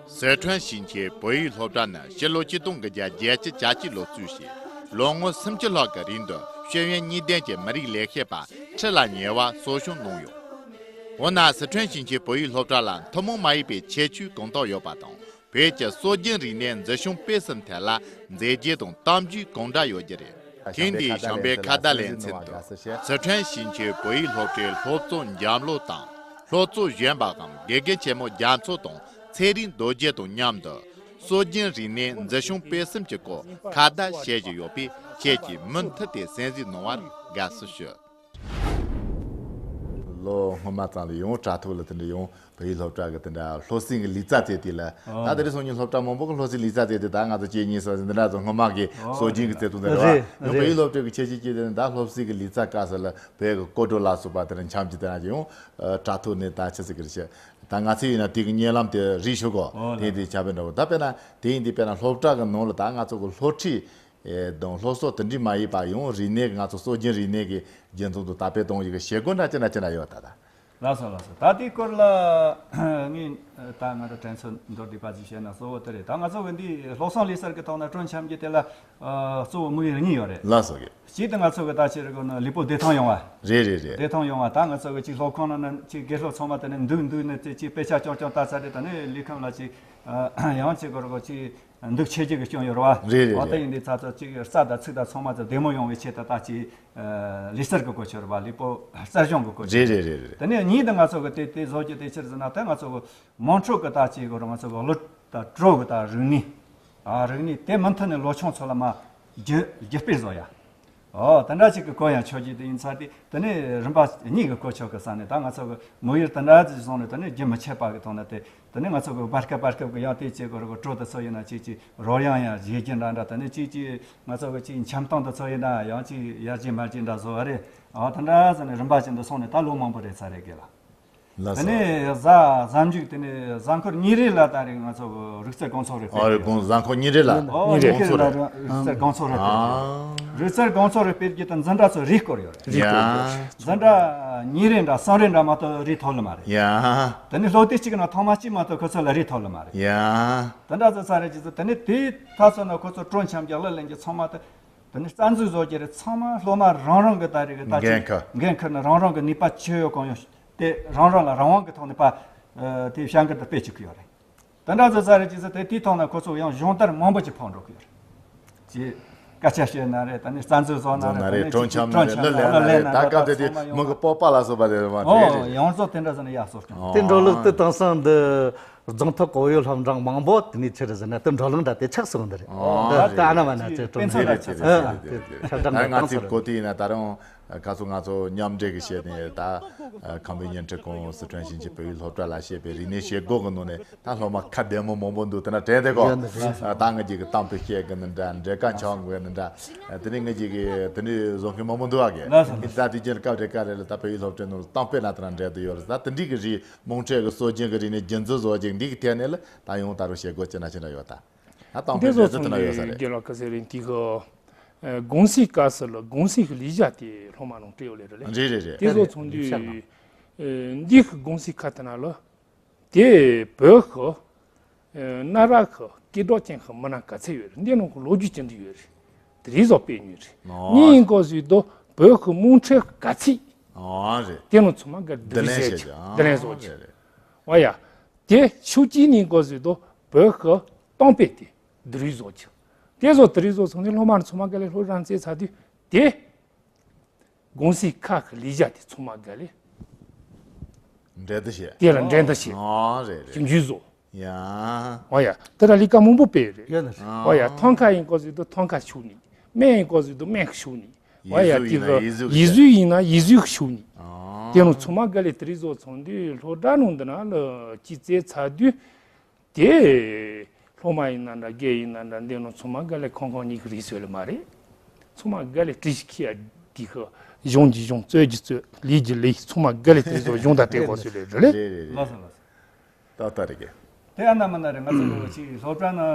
སི་ཁྲོན་ཞིང་ཆེན་བོད་ཡིག་སློབ་གྲྭ་ནི་ཕྱི་ལོ་ཆིག་སྟོང་དགུ་བརྒྱ་བརྒྱད་ཅུ་གྱ་གཅིག་ལོ་བཙུགས་ཤིང་ལོ་ངོ་སུམ་ཅུ་ལྷག་གི་རིང་དུ་ཤེས་ཡོན་གཉིས་ལྡན་གྱི་མི་རིགས་ལས་བྱེད་པ་ཁྲི་ལ་ཉེ་བ་གསོ་སྐྱོང་གནང་ཡོད། འོ་ན་སི་ཁྲོན་ཞིང་ཆེན་བོད་ཡིག་སློབ་གྲྭ་ལ་ཐུན་མོང་མ་ཡིན་པའི་ཁྱད་ཆོས་གང་དག་ཡོད་པ་དང་། བོད་ཀྱི་སྲོལ་རྒྱུན་རིག་གནས་འཛིན་སྐྱོང་སྤེལ་གསུམ་ཐད་ལ་མཛད་རྗེས་དང་གཏམ་རྒྱུད་གང་འདྲ་ཡོད་རྒྱུ་རེད། ཐེངས་འདིའི་བྱམས་པའི་ཁ་བརྡ་ལེ་ཚན་དུ་སི་ཁྲོན་ཞིང་ཆེན་བོད་ཡིག་སློབ་གྲྭའི་སློབ་གཙོ་འཇམ་བློ་དང་སློབ་གཙོ་གཞོན་པ་གམ་དགེ་རྒན་ཆེན་མོ་རྒྱ་མཚོ་དང་ཚེ་རིང་རྡོ་རྗེ་དང་མཉམ་དུ་སྲོལ་རྒྱུན་རིག་གནས་འཛིན་སྐྱོང་སྤེལ་གསུམ་གྱི་སྐོར་ཁ་བརྡ་བྱེད་བཞིན་ཡོད་པས། ཁྱེད་ཀྱིས་མུ་མཐུད་དེ་གསན་གཟིགས་གནང་བར་དགའ་བསུ་ཞུ། ལོ་སྔོན་མ་ཙམ་ལ་ཡང་དྲ་ཐོག་ལ་དེ་འདྲ་ཡང་བོད་ཡིག་སློབ་གྲྭ་གི་དེ་འདྲ་སློབ་ཟིན་གྱི་ལས་རྩ་བཙལ་དུས་ལ། ཨོ། ད་དེ་རིང་སང་ཉིན་སློབ་གྲྭ་མང་པོ་གི་སློབ་ཟིན་ལས་རྩ་བཙལ་དུས་ད་ང་ཚོ་ཁྱེད་གཉིས་སོགས་འདི་འདྲ་ཚོ་སྔོན་མ་གི་ཨོ་སྲོལ་རྒྱུན་གྱི་རྩལ་ཐོག་འདི་འདྲ་རེད། ཡང་བོད་ཡིག་རེད། སློབ་གྲྭ་གི་ཁྱད་ཆོས་ཀྱི་དེ་ནི་ད་སློབ་ཟིན་གྱི་ལས་རྩ་བཀག་ས་ལ་བོད་ཀྱི་སྐོར་བྲོ་ལ་སོགས་པ་དེ་འདྲ་འཆམ་གྱི་དེ་འདྲ་ཅིག་ཡང་དྲ་ཐོག་ནས་ད་ཆི་ཟིག་གི་རེད་ཤག་ད་ང་ཚོ་ཡིན་ན་དེ་གི་བརྙན་ལམ་དེ་རིག་ཆོག་གོ་ཨོ་དེ་ལ་དེ་ཆ་བའི་འདྲ་བོ། ད་དཔེར་ན་དེ་ཡིན་དུས་དཔེར་ན་སློབ་གྲྭ་གི་ནང་ལ་ད་ང་ཚོ་གི་སློབ་ཁྲིད། ཨེ་དང་སློབ་གསོ་དེ་འདྲའི་མ་ཡིན་པ་ཡང་རིག་གནས་ང་ཚོ་སྲོལ་རྒྱུན་རིག་གནས་ཀྱི་རྒྱུན་འཛིན་དུ་དར་སྤེལ་གཏོང་ཡག་གི་བྱེད་སྒོ་འདྲ་ཅི་འདྲ་ཅི་འདྲ་ཡོད་ད་ད། ལགས་སོ་ལགས་སོ། ད་དེའི་སྐོར་ལ་ངས་ད་ང་རང་དྲན་ཚོད་མདོར་བསྡུས་པ་ཅིག་བཤད་ན་གཙོ་བོ་དེ་རེད། ད་ང་ཚོ་གི་འདི་སློབ་གསོ་ལས་སར་གྱི་ཐོག་ན་སྤྲོ་འཆམ་གྱི་དེ་ལ་ཨ་གཙོ་བོ་དམིགས་ཡུལ་གཉིས་ཡོད་རེད། ལགས་སོ་གི། གཅིག་དེ་ང་ཚོ་གི་ད་ཅི་རེད་གོ་ན་ལུས་པོ་བདེ་ཐང་ཡོང་བ། རེད་རེད་རེད། བདེ་ཐང་ཡོང་བ། ད་ང་ཚོ་གི་ཅིག་སློབ་ཁང་ནང་ན་ཅིག་དགེ་སློབ་ཚང་མ་དེ་ནས་འདུག་འདུག་ནས་དེ་ཅིག་དཔེ་ཆ་རྐྱང་རྐྱང་ལྟ་ཚར་རེད། ད་ནས་ལས་ཁང་ལ་ཅིག་ཨ་ཡང་ཅིག་གོ་རེད་གོ་ཅིག་འདུག་བྱེད་རྒྱུ་གི་སྐྱོན་ཡོད་རེད་བ། རེད་རེད་འོ་དེ་རེད། ཡིན་དུས་ཚ་ཚ་གཅིག་རྩ་དང་ཚིག་དང་ཚང་མ་ཚོ་བདེ་མོ་ཡོང་བའི་ཆེད་དུ་ད་ཅིག་ལུས་རྩལ་གྱི་གོ་ཆོད་རེད་བ། ལུས་པོ་རྩལ་སྦྱོང་གི་གོ་ཆོད། རེད་རེད་རེད་རེད། དེ་ནས་གཉིས་དེ་ང་ཚོ་གི་དེ་དེ་བཟོ་རྒྱུ་དེ་ཕྱིར་ཟེར་ན་དེ་ང་ཚོ་གི་དམངས་ཁྲོད་གི་ད་ཅིག་གི་རེད་ང་ཚོ་གི་གླུ་དང་བྲོ་གི་ད་རིག་གནས། ཨ་རིག་གནས་དེ་མུ་མཐུད་ནས་ལོ་ཆུང་ཚོ་ལ་མ་བརྒྱུད་བརྒྱུད་སྤེལ་བཟོ་ཡ། ཨོ་དེ་འདྲ་ཅིག་གི་གོ་ཡང་ཆོག་གི་དེ་ཡིན་ཚར་དེ་དེ་ནས་རིམ་པ་གཉིས་ཀྱི་གོ་ཆོད་གི་ས་ནས་ད་ང་ཚོ་གི་དམིགས་ཡུལ་དེ་འདྲ་ཅིག་བཟུང་ནས་དེ་ནས་རྒྱུན་མི་ཆད་པ་གི་ཐོག་ནས་དེ་དེ་ནས་ང་ཚོ་གི་བར་སྐབས་བར་སྐབས་གི་ཡང་དེ་ཅིག་གི་རེད་གོ་བྲོ་དེ་ཚོ་ཡིན་ན་ཅིག་ཅིག་རོལ་དབྱངས་ཡང་བཞེས་རྒྱུ་འདྲ་འདྲ། དེ་ནས་ཅིག་ཅིག་ང་ཚོ་གི་ཅིག་འཆམ་གཏམ་དེ་ཚོ་ཡིན་ན་ཡང་ཅིག་ཡར་རྒྱས་མར་རྒྱས་འདྲ་བཟོ་བ་རེད། ཨོ་དེ་འདྲ་ཟེར་ནས་རིམ་པ་ཅིག་འདི་སོང་ནས་ད་ལོ་མང་པོ་རེད་ཚར་རེད་གི་ལ། ལགས་སོ། དེ་ནས་གཟའ་གཟའ་མཇུག་དེ་ནས་གཟའ་འཁོར་གཉིས་རེ་ལ་ད་རེས་ང་ཚོ་རིག་རྩལ་དགོང་ཚོགས་རེ་ཨོ་རེད། སྤེལ་དགོང་གཟའ་འཁོར་གཉིས་རེ་ལ། ཨོ་གཉིས་རེ་དགོང་ཚོགས་རེད། རིག་རྩལ་དགོང་ཚོགས་རེ་སྤེལ། ཨ། རིག་རྩལ་དགོང་ཚོགས་རེ་སྤེལ་རྒྱུ་དང་འཛིན་གྲྭ་ཚོ་རེས་སྐོར་ཡོད་རེད། རེས་སྐོར་ཡོད་རེད། ཡ། འཛིན་གྲྭ་གཉིས་རེ་འདྲ་གསུམ་རེ་འདྲ་མ་གཏོགས་རེས་ཐོབ་ལེ་མ་རེད། ཡ། དེ་ནས་སློབ་དེབ་གཅིག་གི་ནང་ཐོག་མ་གཅིག་མ་གཏོགས་ཁོ་ཚོ་ལ་རེས་ཐོབ་ལེ་མ་རེད། ཡ། དེ་འདྲ་ཚོ་ཚར་རེ་རྗེས་སུ་དེ་ནས་དེའི་མཐའ་ཚོ་ན་ཁོ་ཚོ་སྤྲོ་འཆམ་རྒྱག་ལ་ལེན་གྱི་ཚང་མ་དེ། དེ་ནས་རྩ་འཛུགས་བཟོ་རྒྱུ་རེད། ཚང་མ་སློབ་མ་རང་རང་གི་ད་རེས་གི་ད་ཅི་འགན་ཁུར། འགན་ཁུར་ནས་རང་རང་གི་ནུས་པ་ཅི་ཡོད་གང་ཡོད་དེ་རང་རང་ལ་རང་དབང་གི་ཐོག་ནས་པ་དེ་བྱ་འགུལ་དུ་སྤེལ་བཅུག་གི་ཡོད་རེད། དེ་འདྲ་ཚོ་ཚར་རེ་རྗེས་སུ་དེ་དེའི་ཐོག་ན་ཁོ་ཚོ་ཡང་སྦྱོང་བརྡར་མང་པོ་ཅིག་ཕོག་འགྲོ་གི་ཡོད་རེད། ཅེས་སྐད་ཆ་བཤད་ན་རེད། ད་ནི་རྩ་འཛུགས་བཟོ་ན་རེད། ད་ནི་ཅིག་སྤྲོ་འཆམ་ན་རེད། གླུ་ལེན་ན་རེད། ད་སྐབས་དེ་དུས་མི་གི་སྤོབས་པ་ལ་སོགས་པ་དེ་མ་རེད། ཨོ་རེད་རེད། ཡོངས་རྫོགས་དེ་འདྲ་ཟེར་ན་ཡག་སོ་སྐྱོང་། དེ་འགྲོ་ལུགས་དེ་དེང་སང་འདི་རྫོང་ཐོག་གི་བོད་ཡིག་སློབ་འབྲིང་མང་པོ་དེ་ནས་ཆེ་རུ་ཟེར་ན་དེ་འགྲོ་ལུགས་འདྲ་དེ་ཆགས་སོང་འདི་རེད། ཨོ་འདི་ད་ཨ་ན་མ་ན་ཅེས་སྤྲོ་འཆམ་རེད། ཆགས་སོང་། ཨ་དེ་ཆགས་སྒྲ་ད་ང་འདྲ་ཚོའི་གཏོང་གོ་དུས་ཡིན་ན་ད་རུང་ཁ་སང་ང་ཚོ་མཉམ་འབྲེལ་གི་བྱས་ནས་ད་ཁམས་པའི་བརྙན་འཕྲིན་ཁང་སི་ཁྲོན་ཞིང་ཆེན་བོད་ཡིག་སློབ་གྲྭ་ལ་བཤད་པའི་རིག་གནས་བྱེད་སྒོ་གི་ནང་ནས། ད་སློབ་མ་ཁ་བདེ་མོ་མང་པོ་འདུག་དེ་ན་དྲན་དེ་གོ། ཡོད་འདུག་ད་ང་གཅིག་གི་གཏམ་དཔེ་བཤད་གི་ནི་འདྲ། འགྲེལ་བཤད་འཆང་དགོས་ནི་འདྲ། དེ་ནས་ང་གཅིག་གི་དེ་འདྲའི་བཟོ་མཁན་མང་པོ་འདུག་ཨ་གི། ལགས་སོ། ད་དུས་རྒྱུན་སྐབས་རེ་སྐབས་རེ་ལ་ད་བོད་ཡིག་སློབ་གྲྭའི་ནང་ལ་གཏམ་དཔེ་ལ་དེ་ན་འབྲེལ་དུ་ཡོད་རེད། ད་དེ་འདྲའི་གི་རིགས་རྨོངས་འཆར་གི་སྲོལ་རྒྱུན་གི་རིག་གནས་རྒྱུན་འཛིན་བཟོ་རྒྱུ་འདི་གི་ཐད་ནས་ལ་ད་ཡང་ད་རུང་བྱེད་སྒོ་ཅི་འདྲ་ཅི་འདྲ་ཡོད་ད། ད་གཏམ་དཔེ་འདི་ཚོ་འབྲེལ་དུ་དེ་ཚོ་ན་ཡོད་ས་རེད། རྒན་ལགས་སྐུ་ཚེ་རིང་དེ་གི་དགོང་ཟས་སྐབས་སུ་ལ་དགོང་ཟས་གི་ལས་བྱ་དེ་སློབ་མ་རང་སྤྲད་ཡོད་ལེ་རེད་ལེ། རེད་རེད་རེད། དེ་ཚོ་ཚོང་དུས་འདི་གི་དགོང་ཟས་ཁ་དེ་ན་ལ། དེ་བོད་ཁུལ་གནའ་རབས་ཁུལ་སྐད་གྲགས་ཅན་གྱི་མི་སྣ་ག་ཚད་ཡོད་རེད། འདི་ནང་གི་ལོ་རྒྱུས་ཅི་འདྲ་ཡོད་རེད། དེ་རིགས་སོགས་སྤེལ་མྱོང་རེད། གཉིས་ཡིན་སྐོར་ཟིག་དུ་བོད་ཁུལ་རྨོངས་འཆར་ག་ཚད། ཨ་རེད། དེ་ནང་ཚང་མ་ག་བསྡུ་ལེན་བྱེད་རྒྱུ། བསྡུ་ལེན་བཟོ་རྒྱུ། རེད་རེད། འོ་ཡ། དེ་ཤུགས་ཀྱིས་ནི་སྐོར་ཟིག་དུ་བོད་ཁུལ་གཏམ་དཔེ་དེ་བསྡུ་རིགས་བཟོ་རྒྱུ། དེ་ཚོ་བསྡུ་རིགས་བཟོ་ཚང་ནས་སློབ་མ་ཚང་མ་ག་ལེ་སློབ་རང་རྩེ་ཚ་དུས་དེ། དགོང་ཟས་ཁ་གི་ལས་བྱ་དེ་ཚང་མ་ག་ལེ། འགྲན་བསྡུར་བྱེད། དེ་ལ་འགྲན་བསྡུར་བྱེད། ཨ་རེད་རེད། ཞིབ་འཇུག་བཟོ། ཡ། ཨོ་ཡ། དེ་ལ་ལས་ཀ་མང་པོ་སྤེལ་རེད། ཡོད་ན་རེད། ཨོ་ཡ། ཐང་ཀ་ཡིན་སྐོར་ཟིག་དུ་ཐང་ཀ་ཤུགས་ནི། སྨན་ཡིན་སྐོར་ཟིག་དུ་སྨན་ཤུགས་ནི། ཨོ་ཡ། ཡིག་གཟུགས་དེ་གི་ཡིག་གཟུགས་ཡིན་ན་ཡིག་གཟུགས་ཤུགས་ནི། ཨ། དེ་རུ་ཚང་མ་ག་ལེ་དེ་རིགས་བཟོ་ཚང་དུས་སློབ་གྲྭ་ནང་འདི་ན་ལ་ཅི་རྩེ་ཚ་དུས། དེ་སློབ་མ་ཡིན་ན་འདྲ། རྒན་ཡིན་ན་འདྲ། འདི་ནང་ཚང་མ་ག་ལེ་ཁང་ཁང་གཉིས་ཀྱི་རིགས་སོ་ལེ་མ་རེད། ཚང་མ་ག་ལེ་བྲིས་ཤིག་ཁྱི་ཡ་འདི་ཁ། གཞུང་གི་གཞུང་། རྩོད་ཀྱི་རྩོད། ལས་ཀྱི་ལས། ཚང་མ་ག་ལེ་དེ་ཚོ་གཞུང་དང་དེ་གོ་སོ་ལེ་རེད་ལེ། རེད་རེད་རེད། ལགས་སོ་ལགས་སོ། ཏག་ཏག་རེད་གི། དེ་ཨ་ན་མ་ན་རེད། ང་ཚོ་ཅིག་སློབ་གྲྭ་ནང་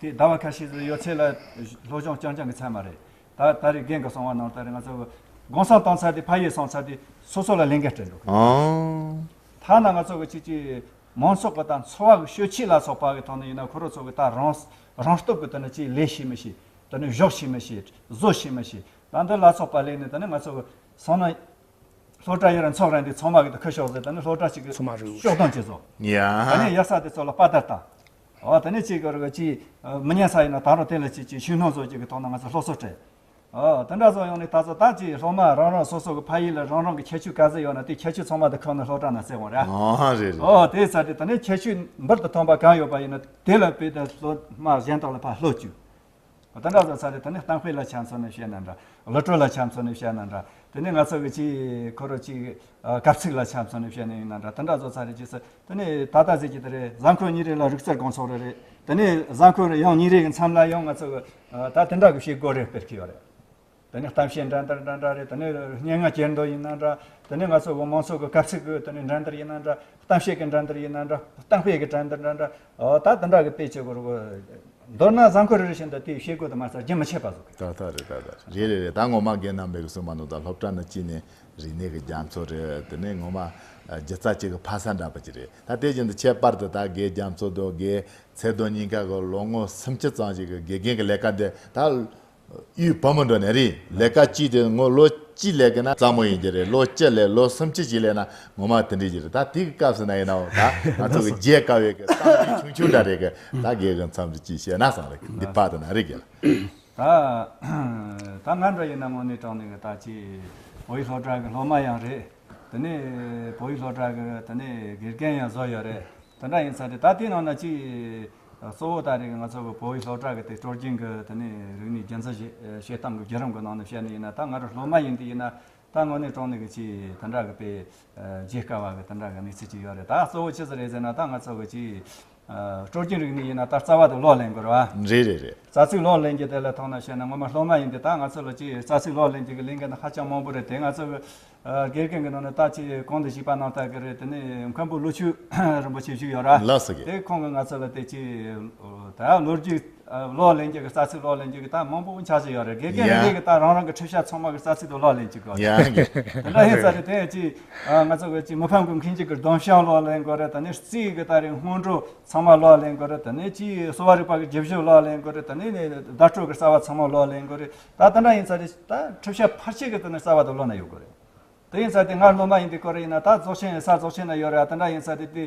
དེ་ཟླ་བ་ཁ་ཤས་ཟིག་ཡོད་ཚད་ལ་སློབ་སྦྱོང་རྐྱང་རྐྱང་གི་ཚད་མ་རེད། ད་ད་རེས་རྒན་གྱིས་གསུངས་པ་ནང་ལྟར་རེད། ང་ཚོ་གི་དགོང་ས་བཏང་ཚར་དེ་ཕ་ཡུལ་སོང་ཚར་དེ་སོ་སོ་ལ་ལས་འགན་སྤྲད་འགྲོ་གི། ཨང་། ཐ་ན་ང་ཚོ་གི་ཅིག་ཅིག་མང་ཚོགས་ཀྱི་དང་འཚོ་བ་གི་སྤྱོད་ཆས་ལ་སོགས་པ་གི་ཐོག་ནས་ཡིན་ན་ཁོ་རང་ཚོ་གི་ད་རང་རང་སྟོབས་ཀྱི་དེ་ནི་ཅིག་ལས་ཤེས་མི་ཤེས། དེ་ནི་གཞོགས་ཤེས་མི་ཤེས། བཟོ་ཤེས་མི་ཤེས། ད་འདི་ལ་སོགས་པ་ལས་ནས་དེ་ནི་ང་ཚོ་གི་སོང་ན་སློབ་གྲྭ་ཡི་རང་ཚོགས་རང་དེ་ཚང་མ་གི་དེ་ཁུ་ཤོག་ཟེར། དེ་ནི་སློབ་གྲྭ་གཅིག་གི་ཚང་མ་རེད། ཤོག་སྡོམ་གཅིག་བཟོ། ཡ། དེ་ནི་ཡག་ས་དེ་ཚོ་ལ་པར་དར་བཏང་། འོ་དེ་ནི་གཅིག་གི་རེད་གཅིག་མི་ཉན་ས་ཡིན་ན་ད་རུང་དེ་ལ་གཅིག་གཅིག་ཤུགས་སྣོན་བཟོ་རྒྱུ་གི་ཐོག་ན་ང་ཚོ་སློབ་གསོ་སྤྲད། ཨོ། དེ་འདྲ་བཟོ་ཡོང་ནས་ད་ཚོ་ད་ཅིག་སློབ་མ་རང་རང་སོ་སོ་གི་ཕ་ཡུལ་ལ་རང་རང་གི་ཁྱད་ཆོས་ག་ཚོད་ཡོད་ན་དེ་ཁྱད་ཆོས་ཚང་མ་དེ་ཁོ་ན་སློབ་གྲྭ་ན་བཙལ་འོང་ར། ཨོ་རེད་རེད། ཨོ་དེ་ཚ་དེ་ད་ནི་ཁྱད་ཆོས་འབུར་དུ་ཐོན་པ་གང་ཡོད་པ་ཡིན་ན་དེ་ལ་དཔེ་དེ་སློབ་མ་གཞན་དག་ལ་ཕར་སློབ་བཅུག། དེ་འདྲ་བཟོ་ཚ་དེ་ད་ནི་གཏམ་དཔེ་ལ་ཆ་མཚོན་ནས་བཤད་ན་འདྲ། གླུ་བྲོ་ལ་ཆ་མཚོན་ནས་བཤད་ན་འདྲ། དེ་ནི་ང་ཚོ་གི་ཅིག་ཁོ་རང་ཅིག་གབ་ཚིག་ལ་ཆ་མཚོན་ནས་བཤད་ན་ཡིན་ན་འདྲ། དེ་འདྲ་བཟོ་ཚ་རེད་ཅེས་སོ། དེ་ནས་ད་ལྟ་ཟེར་གྱི་དེ་རེད། གཟའ་འཁོར་གཉིས་རེ་ལ་རིག་རྩལ་དགོང་ཚོགས་རེ་རེད། དེ་ནས་གཟའ་འཁོར་ཡང་གཉིས་རེ་གི་མཚམས་ལ་ཡང་ང་ཚོ་གི་ད་དེ་འདྲ་གི་བྱེད་སྒོ་རེ་སྤེལ་གྱི་ཡོད་རེད། དེ་ནས་གཏམ་བཤད་འགྲན་བསྡུར་འདྲ་འདྲ་རེད། དེ་ནས་སྙན་ངག་གྱེར་འདོན་ཡིན་ན་འདྲ། དེ་ནས་ང་ཚོ་གི་མང་ཚོགས་ཀྱི་གབ་ཚིག་གི་དེ་ནས་འགྲན་བསྡུར་ཡིན་ན་འདྲ། གཏམ་བཤད་ཀྱི་འགྲན་བསྡུར་ཡིན་ན་འདྲ། གཏམ་དཔེ་གི་འགྲན་བསྡུར་འདྲ་འདྲ། ཨོ་ད་དེ་འདྲ་གི་སྤེལ་བྱེད་དགོས་རེད་གོ། མདོར་ན་གཟའ་འཁོར་རེ་རེ་བཞིན་དུ་དེའི་བྱེད་སྒོ་དེ་མ་ཚར་རྒྱུན་མི་ཆད་པ་བཟོ་གི། ད་ད་རེད། ད་ད་རེད་རེད་རེད། ད་ངོ་མ་རྒན་རྣམ་པས་གསུངས་པ་ནང་ལྟར་སློབ་གྲྭ་ནི་གཅིག་ནས་རིག་གནས་ཀྱི་རྒྱ་མཚོ་རེད། དེ་ནས་ངོ་མ་སྒྱུ་རྩལ་གཅིག་གི་ཕ་ས་འདྲ་པོ་ཅིག་རེད། ད་དེ་བཞིན་དུ་ཁྱད་པར་དུ་ད་རྒན་རྒྱ་མཚོ་དང་རྒན་ཚེ་རྡོ་གཉིས་ཀ་གི་ལོ་ངོ་སུམ་ཅུ་ཙམ་ཞིག་གི་དགེ་རྒན་གྱི་ལས་ཀ་འདི་ད་ཡུལ་བུ་མོ་འགྲོ་ནས་རེད། ལས་ཀ་གཅིག་དེ་ངོ་ལོ་གཅིག་ལས་ཀྱི་ན་ཙམ་མོ་ཡིན་གྱི་རེད། ལོ་བཅུ་ལས་ལོ་སུམ་ཅུ་ཅིག་ལས་ན་ངོ་མ་དེ་འདྲ་ཅིག་རེད། ད་དེ་གི་སྐབས་སུ་ན་ཡིན་ནའང་ད་ང་ཚོ་གི་བརྗེད་དཀའ་བའི་གི་གཏམ་རྒྱུད་ཆུང་ཆུང་འདྲ་རེད་གི། ད་རྒན་གི་མཚམས་རེ་ཅིག་བཤད་ན་བསམ་རེད། འདི་ཕར་དུ་ན་རེད་གི། ད་ད་ང་འདྲ་ཡིན་ན་དངོས་གནས་དྲང་གནས་གི་ད་ཅིག་བོད་ཡིག་སློབ་གྲྭ་གི་སློབ་མ་ཡང་རེད། དེ་ནས་བོད་ཡིག་སློབ་གྲྭ་གི་དེ་ནས་དགེ་རྒན་ཡང་བཟོ་ཡོད་རེད། དེ་འདྲ་ཡིན་ས་རེད། ད་དེའི་ནང་ན་ཅིག་གཙོ་བོ་ད་རེས་ང་ཚོ་གི་བོད་ཡིག་སློབ་གྲྭ་གི་དེ་སྲོལ་རྒྱུན་གི་དེ་ནས་རིག་གནས་རྒྱུན་འཛིན་བྱེད་བྱེད་སྟངས་གི་བརྒྱུད་རིམ་གི་ནང་ནས་བཤད་ནི་ཡིན་ན། ད་ང་རང་སློབ་མ་ཡིན་དུས་ཡིན་ན་ད་དངོས་གནས་དྲང་གནས་གི་ཅིག་དེ་འདྲ་གི་དཔེ་བརྗེད་དཀའ་བ་གི་དེ་འདྲ་གི་གནས་ཚུལ་ཅིག་ཡོད་རེད། ད་གཙོ་བོ་ཅི་ཟིག་རེད་ཟེར་ན་ད་ང་ཚོ་གི་ཅིག་ཨ། སྲོལ་རྒྱུན་རིག་གནས་ཡིན་ན་ད་རྩ་བ་དེ་ལོ་ལེན་དགོས་རེད་བ། རེད་རེད་རེད། རྩ་ཚིག་ལོ་ལེན་རྒྱུ་དེ་ལ་ཐོག་ནས་བཤད་ན་ངོ་མ་སློབ་མ་ཡིན་དུས་ད་ང་ཚོ་ལ་ཅིག་རྩ་ཚིག་ལོ་ལེན་རྒྱུ་གི་ལས་འགན་ནི་ཧ་ཅང་མང་པོ་རེད་དེ། ང་ཚོ་གི་ཨ། དགེ་རྒན་གྱི་ནང་ནས་ད་ཅིག་གོང་དུ་ཞུས་པ་ནང་ལྟར་གྱི་རེད། དེ་ནས་མཁན་པོ་ཀླུ་ཆུ་རིན་པོ་ཆེ་བཞུགས་ཡོད་ར། ལགས་སོ་གི། དེ་ཁོང་གིས་ང་ཚོ་ལ་དེ་ཅིག་ད་ལོ་རྒྱུས་ཨ། ལོ་ལེན་རྒྱུ་གི་རྩ་ཚིག་ལོ་ལེན་རྒྱུ་གི་ད་མང་པོ་ཆགས་ཀྱི་ཡོད་རེད། དགེ་རྒན་ཡ། རེ་རེ་གི་ད་རང་རང་གི་ཁྲིད་བྱ་ཚང་མ་གི་རྩ་ཚིག་དེ་ལོ་ལེན་གྱི་དགོས་ཡ་གི། དེ་འདྲ་ཡིན་ཙང་རེད། དེ་ཅིག་ཨ། ང་ཚོ་གི་ཅིག་མི་ཕམ་གྱི་མཁན་ཆེན་གྱི་སྡོམ་བྱང་ལོ་ལེན་དགོས་རེད། དེ་ནས་རྩིས་གི་ད་རེད་སྔོན་འགྲོ་ཚང་མ་ལོ་ལེན་དགོས་རེད། དེ་ནས་ཅིག་གསོ་བ་རིག་པ་གི་རྒྱུ་བཞི་ལོ་ལེན་དགོས་རེད། དེ་ནས་བརྡ་སྤྲོད་ཀྱི་རྩ་བ་ཚང་མ་ལོ་ལེན་དགོས་རེད། ད་དེ་འདྲ་ཡིན་ཙང་རེད། ད་ཁྲིད་བྱ་ཕལ་ཆེར་གི་དེ་ནས་རྩ་བ་དེ་ལོ་ན་ཡོད་དགོས་རེད། དེ་ཡིན་ཙང་དེ་སྔར་སློབ་མ་ཡིན་དུས་སྐོར་ཡིན་ན་ད་རྫོགས་ཆེན་ས་རྫོགས་ཆེན་ན་ཡོད་རེད། དེ་འདྲ་ཡིན་ཙང་དེ་དེ་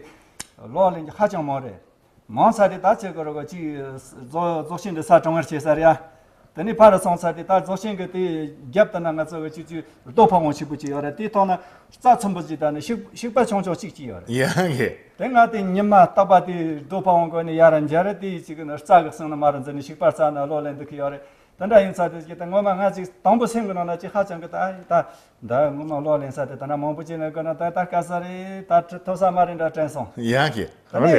ལོ་ལེན་རྒྱུ་ཧ་ཅང་མང་རེད། མང་ཙང་དེ་ད་ཆེ་སྐོར་གོ་ཅིག་རྫོགས་རྫོགས་ཆེན་འདི་ས་གྲོང་ངར་བྱེད་ས་རེད་ཡ། དེ་ནས་ཕར་ར་སོང་ཙང་དེ་ད་རྫོགས་ཆེན་གི་དེ་རྒྱབ་དེ་ན་ང་ཚོ་གི་ཅིག་ཅིག་རྡོ་ཕ་བོང་ཆེན་པོ་ཅིག་ཡོད་རེད། དེའི་ཐོག་ན་རྩྭ་ཚོན་པོ་ཅིག་དང་ནི་བྱུག་བྱུག་པ་ཆུང་ཆུང་གཅིག་ཅིག་ཡོད་རེད། ཡ་གི། དེ་ང་དེ་ཉི་མ་རྟག་པ་དེ་རྡོ་ཕ་བོང་གོ་ནས་ཡར་ར་འཇལ་རེད། དེ་ཅིག་གི་ནི་རྩྭ་གི་གསེང་ན་མར་ར་འཛུལ་ནས་བྱུག་པ་རྩྭ་ན་ལོ་ལེན་འདུག་གི་ཡོད་རེད། དེ་འདྲ་ཡིན་ཙང་དེ་ཅིག་ད་ངོ་མ་ང་ཅིག་དང་པོ་སེམས་གི་ནང་ན་ཅིག་ཧ་ཅང་གི་ད་ད་ད་ངོ་མ་ལོ་ལེན་ས་དེ་ད་ན་མང་པོ་ཅིག་ན་གི་ན་ད་ད་དཀའ་ས་རེད། ད་ཐོབ་ས་མ་རེད་འདྲ་དྲན་སོང་། ཡ་གི། ད་ནི་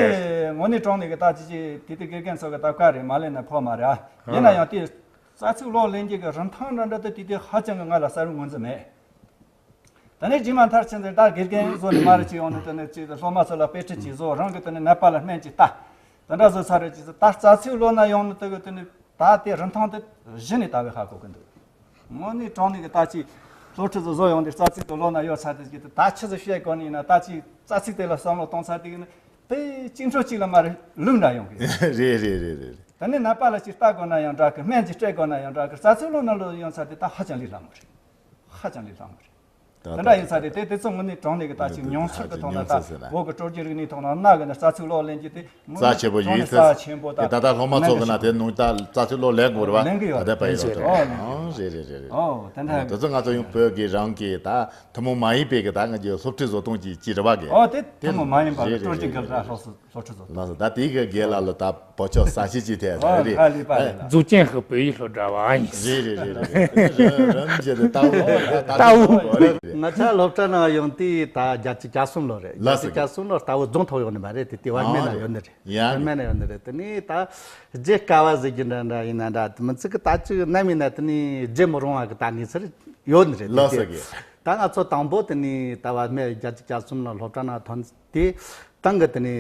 དངོས་གནས་དྲང་གནས་ཀྱི་ད་ཅི་ཅི་དེ་དུས་དགེ་རྒན་ཚོ་གི་ད་བཀའ་རེད། མ་ལེན་ན་ཕོག་མ་རེད་ཨ། ཡིན་ན་ཡང་དེ་རྩ་ཚིག་ལོ་ལེན་རྒྱུ་གི་རིན་ཐང་འདྲ་འདྲ་དེ་དེ་དུས་ཧ་ཅང་གི་ང་ལ་གསལ་བོ་ངོས་འཛིན་མེད། ད་ནི་རྗེས་མ་མཐར་ཕྱིན་ཚེ་ད་དགེ་རྒན་བཟོ་ནས་མ་རེད་ཅིག་ཡོང་ནས་དེ་ནས་ཅིག་སློབ་མ་ཚོ་ལ་དཔེ་ཁྲིད་ཅིག་བཟོ། རང་གི་དེ་ནས་ནད་པ་ལ་སྨན་ཅིག་ལྟ། དེ་འདྲ་བཟོ་ཚར་རེད་ཅིག་ད་རྩ་ཚིག་ལོ་ན་ཡོང་ནས་དེ་གི་དེ་ནས་ད་དེ་རིན་ཐང་དེ་གཞི་ནས་ད་བས་ཧ་གོ་གི་འདུག་དངོས་གནས་དྲང་གནས་ཀྱི་ད་ཅིག་སློབ་ཁྲིད་ཚོ་བཟོ་ཡོང་དུས་རྩ་ཚིག་དེ་ལོ་ན་ཡོད་ཚར་དུས་ཀྱི་ད་ཆི་ཟིག་བཤད་དགོས་ནི་ཡིན་ན། ད་ཅིག་རྩ་ཚིག་དེ་ལ་བསམ་བློ་གཏོང་ཚར་དུས་ཀྱི་ནི་དེ་གཅིག་འཕྲོ་གཅིག་ལ་མ་རེད་ལུག་འདྲ་ཡོང་གི། རེད་རེད་རེད་རེད། ད་ནི་ནད་པ་ལ་ཅིག་ལྟ་དགོས་ན་ཡང་འདྲ་གི། སྨན་ཅིག་སྤྲད་དགོས་ན་ཡང་འདྲ་གི། རྩ་ཚིག་ལོ་ན་ལོ་ཡོང་ཚར་དུས་ད་ཧ་ཅང་ལས་སླ་མོ་རེད། ཧ་ཅང་ལས་སླ་མོ་རེད། ད་དེ་འདྲ་ཡིན་ས་རེད། དེ་དེ་ཚོ་དངོས་གནས་དྲང་གནས་ཀྱི་ད་ཅིག་མྱོང་ཚོར་གྱི་ཐོག་ན་ད་བོད་ཀྱི་སྲོལ་རྒྱུན་རིག་གནས་ཐོག་ན་གནའ་གི་ནི་རྩ་ཚིག་ལོ་ལེན་རྒྱུ་དེ་དངོས་གནས་རྩ་ཆེན་པོ་ཡིན། དྲང་གནས་རྩ་ཆེན་པོ་དང་དེ་ད་ལྟ་སློབ་མ་ཚོ་གི་ནང་དེ་ནང་ད་རྩ་ཚིག་ལོ་ལེན་དགོས་རེད་བ། ལེན་གི་ཡོད་ད་ལྟ་བས་ཡོད་ལེན་གི་ཡོད། ཨོ་ལེན་གི་ཡོད། རེད་རེད་རེད་རེད། ཨོ་དེ་འདྲ་དེ་ཚོ་ང་ཚོ་ཡང་བོད་ཀྱི་རང་གི་ད་ཐུན་མོང་མ་ཡིན་པའི་གི་ད་ང་ཚོའི་སློབ་ཁྲིད་བཟོ་སྟངས་ཀྱི་ཅིག་རེད་བ་གི། ཨོ་དེ་ཐུན་མོང་མ་ཡིན་པ་གི་རེད་སྲོལ་རྒྱུན་རེད་གི་རེད་ད་རེད། སློབ་གསོ། སློབ་ཁྲིད་ཚོ། ལགས་སོ། ད་དེའི་གི་དགེ་ལགས་ལ་ད་བོད་ཆོག་ས་ཞིག་ཅིག་ཐེབས་ས་རེད། འཛུགས་སྐྲུན་ཧི་བོད་ཡིག་སློབ་གྲྭ་བ་ཡིན། རེད་རེད་རེད་རེད། རིམ་བཞིན་དུ་ལྟ་བུ་ལྟ་བུ་རེད། ང་ཆ་སློབ་གྲྭ་ནང་ཡོང་དུས་ད་བརྒྱད་ཅུ་གྱ་གསུམ་ལོ་རེད། ལགས་སོ། བརྒྱད་ཅུ་གྱ་གསུམ་ལོ་ལྟ་བུ་རྫོང་ཐོག་ཡོང་ནི་མ་རེད། དེ་དེ་བར་སྨད་ན་ཡོད་ནི་རེད། ཡ། བར་སྨད་ན་ཡོད་ནི་རེད། དེ་ནས་ད་བརྗེད་དཀའ་བ་ཟེར་རྒྱུ་འདྲ་འདྲ་ཡིན་ན་འདྲ་མི་ཚིག་གི་ད་ཅིག་ནམ་ཡིན་ན་དེ་ནས་བརྗེད་མི་རུང་བ་གི་ད་གནས་ཚུལ་ཡོད་ནི་རེད། ལགས་སོ་གི། ད་ང་ཚོ་དང་པོ་དེ་ནས་ད་བར་སྨད་བརྒྱད་ཅུ་གྱ་གསུམ་ལོ་སློབ་གྲྭ་ནང་ཐོན་དུས་ཏང་གི་དེ་ནས་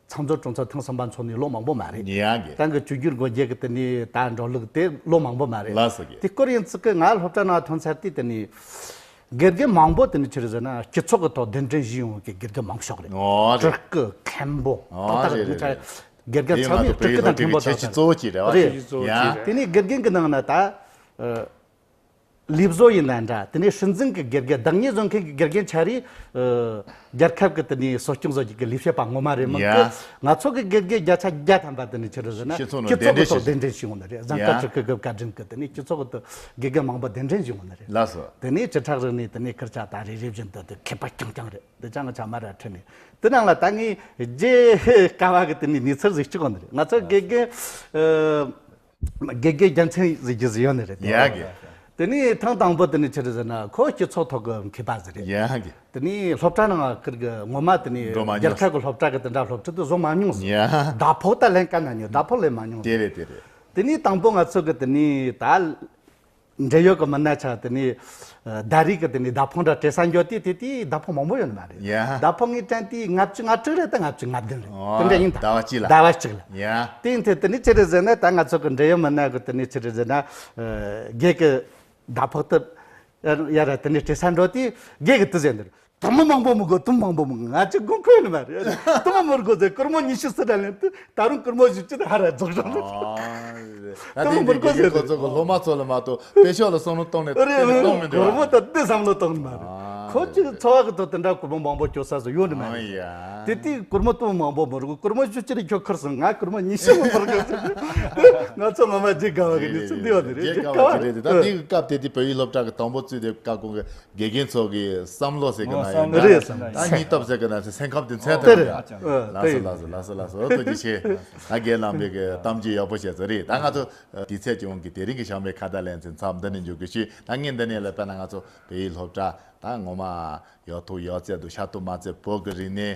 ཚང་འཛོམས་གྲོས་ཚོགས་ཐེངས་གསུམ་པ་འཚོགས་ནས་ལོ་མང་པོ་མ་རེད། ཡ་གི། ཏང་གི་བཅོས་བསྒྱུར་སྒོ་འབྱེད་ཀྱི་དེ་ནས་ད་འགྲོ་ལུགས་དེ་ལོ་མང་པོ་མ་རེད། ལགས་སོ་གི། དེ་སྐོར་ཡིན་ཚིག་གི་ང་སློབ་གྲྭ་ནང་ཐོན་ཚར་དུས་དེ་ནས་དགེ་རྒན་མང་པོ་དེ་ནས་ཆི་རེད་ཟེར་ན་སྤྱི་ཚོགས་ཀྱི་ཐོག་གདན་འདྲེན་ཞུས་ཡོང་གི་དགེ་རྒན་མང་ཤོས་རེད། ཨོ་རེད། སྤྲུལ་སྐུ་མཁན་པོ། ཨོ་ཏག་ཏག་རེད་རེད་རེད། དགེ་རྒན་དེ་ཚང་མས་ང་ཚོ་སྤྲུལ་སྐུ་དང་མཁན་པོ་ཁྱད་ཆོས་གཙོ་བོ་གཅིག་རེད་བ། རེད། ཁྱད་ཆོས་གཙོ་བོ་གཅིག་རེད། དེ་ནས་དགེ་རྒན་གྱི་ནང་ན་ད། ལས་བཟོ་ཡིན་ན་འདྲ། དེ་ནས་སྲིད་འཛིན་གྱི་དགེ་རྒན་བདག་ཉིད་བཟོ་མཁན་གྱི་དགེ་རྒན་ཆ་རེད། ཨ། རྒྱལ་ཁབ་ཀྱི་དེ་ནས་གསོ་སྐྱོང་བཟོ་རྒྱུ་གི་ལས་བྱེད་པ་ངོ་མ་རེད་མིན་གྱི། ཡ། ང་ཚོ་གི་དགེ་རྒན་བརྒྱ་ཆ་བརྒྱ་ཐམ་པ་དེ་ནས་ཆི་རེད་ཟེར་ན་སྤྱི་ཚོགས་ནང་སྤྱི་ཚོགས་ཀྱི་ཐོག་གདན་འདྲེན་བྱས་ཡོང་ནི་རེད། གཟའ་སྐར་ཡ། ཁྲི་ཁི་གི་བཀའ་དྲིན་གྱིས་དེ་ནས་སྤྱི་ཚོགས་ཀྱི་དགེ་རྒན་མང་པོ་གདན་འདྲེན་བྱས་ཡོང་ནི་རེད། ལགས་སོ། དེ་ནས་དྲིལ་བསྒྲགས་རིག་གནས་དེ་ནས་ཁུར་ཆ་ད་རེ་རེ་བཞིན་དུ་དེ་མཁས་པ་རྐྱང་རྐྱང་རེད། དེ་ཅང་ང་ཆ་མ་ར་ཁྲིད་ནས་དེ་ནང་ལ་ད་ངས་རྗེས་དཀའ་བ་གི་དེ་ནས་གནས་ཚུལ་ཟིག་གཅིག་ཡོང་ནི་རེད། ང་ཚོ་དགེ་རྒན། ཨ། དགེ་རྒན་རྒྱལ་མཚན་ཟེར་རྒྱུ་ཟིག་ཡོད་ནི་རེད། ཡ་གི། དེ་ནས་ཐེངས་དང་པོ་དེ་ནས་ཆི་རེད་ཟེར་ན་ཁོ་སྤྱི་ཚོགས་ཐོག་གི་མཁས་པ་ཟིག་རེད། ཡ་གི། དེ་ནས་སློབ་གྲྭ་ནང་ཁུར་གི་ངོ་མ་དེ་ནས་འགྲོ་མ་མྱོང་། རྒྱལ་ཁབ་ཀྱི་སློབ་གྲྭ་གི་དེ་འདྲ་སློབ་ཁྲིད་དེ་བཟོ་མ་མྱོང་ཟིག་ཡ། ཟླ་ཕོགས་ད་ལེན་ག་ན་མྱོང་། ཟླ་ཕོགས་ལེན་མ་མྱོང་། དེ་རེད་དེ་རེད། དེ་ནས་དང་པོ་ང་ཚོ་གི་དེ་ནས་ད། འབྲེལ་ཡོད་ཀྱི་མི་སྣ་ཆ་དེ་ནས་ཟླ་རེ་གི་དེ་ནས་ཟླ་ཕོགས་འདྲ་སྤྲད་ས་འགྱོ་དུས་དེ་དུས་ཟླ་ཕོགས་མང་པོ་ཡོད་ནི་མ་རེད། ཡ། ཟླ་ཕོགས་ངས་དྲན་དུས་ལྔ་བཅུ་ང་དྲུག་རེད་ད་ལྔ་བཅུ་ང་བདུན་རེད། ཨོ། དེ་འདྲ་ཡིན་ད། ཟླ་བ་གཅིག་ལ། ཟླ་བ་གཅིག་ལ། ཡ། དེ་ཡིན་དུས་དེ་ནས་ཆི་རེད་ཟེར་ན་ད་ང་ཚོ་གི་འབྲེལ་ཡོད་མི་སྣ་གི་དེ་ནས་ཆི་རེད་ཟེར་ན། ཨ། སྒེར་གི་ཟླ་ཕོགས་དེ་ཡ་ར་དེ་ནས་སྤྲད་ས་འགྲོ་དུས་སྒེར་གི་དེ་ཟེར་འདུག་དུམ་བུ་མང་པོ་མི་དགོས། དུམ་བུ་མང་པོ་མི་དགོས། ང་ཅིག་དགོས་མཁོ་ཡོད་ནི་མ་རེད། དུམ་བུ་མི་དགོས་ཟེར། སྒོར་མོ་ཉི་ཤུ་ཙམ་ར་ལེན་དུས་ད་རུང་སྒོར་མོ་བཞི་བཅུ་དེ་ཧ་ར་རྫོགས་རང་རེད། ཨ། ད་དུམ་བུ་དེ་མི་དགོས་དེ་ཟེར། ཁོ་ཚོ་གི་སློབ་མ་ཚོ་ལ་མ་གཏོགས་དཔེ་ཤོག་ལ་བསམ་བློ་གཏོང་ནས་རེད། གཏོང་མི་འདུག་སྒོར་མོ་ད་དེ་བསམ་བློ་གཏོང་ནི་མ་རེད། ཨ། ཁོ་ཅིག་འཚོ་བ་གི་ཐོག་དེ་འདྲ་སྒོར་མོ་མང་པོ་སྤྱོད་ས་སུ་ཡོད་ནི་མ་རེད། ཨ་ཡ། དེ་དུས་སྒོར་མོ་དུམ་བུ་མང་པོ་མི་དགོས། སྒོར་མོ་བཞི་བཅུ་དེ་ཁྱོད་ཁུར་སོང་། ང་སྒོར་མོ་ཉི་ཤུ་མི་དགོས་ཟེར། ང་ཚོ་ངོ་མ་བརྗེད་དཀའ་བ་གི་གནས་ཚུལ་འདི་ཡོད་ནི་རེད། བརྗེད་དཀའ་བ་ཅིག་རེད་དེ། ད་དེ་གི་སྐབས་དེ་དུས་བོད་ཡིག་སློབ་གྲྭ་གི་དང་པོ་བཙུགས་དེ་སྐབས་ཁོང་གི་དགེ་རྒན་ཚོ་གི་བསམ་བློ་ཟེར་གི་ན་ཡོད་ན། རེད། ད་སྙིང་སྟོབས་ཟེར་གི་ན་སེམས་ཁམས་དེ་མཚོན་ཐུབ་རེད། ལགས་སོ་ལགས་སོ་ལགས་སོ་ལགས་སོ། ཐུགས་རྗེ་ཆེ། ད་རྒན་རྣམ་པའི་གི་གཏམ་རྒྱུད་ཡག་པོ་བཤད་ཚོད་རེད། ད་ང་ཚོ་དུས་ཚོད་ཀྱི་དབང་གིས་དེ་རིང་གི་ཞང་པའི་ཁ་བརྡ་ལེ་ཚན་མཚམས་འདི་ནས་འཇོག་གི་ཞུས། ད་ངས་འདི་ནས་ལ་དཔེར་ན་ང་ཚོ་བོད་ཡིག་སློབ་གྲྭ་ད་ངོ་མ་ཡག་ཐོག་ཡག་བརྩེགས་འདུག་ཤ་སྟག་མ་བརྩེགས་བོད་ཀྱི་རིག་གནས་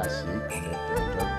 ཤག་ཞེས་གོ་མེད་དུ་འགྲོ།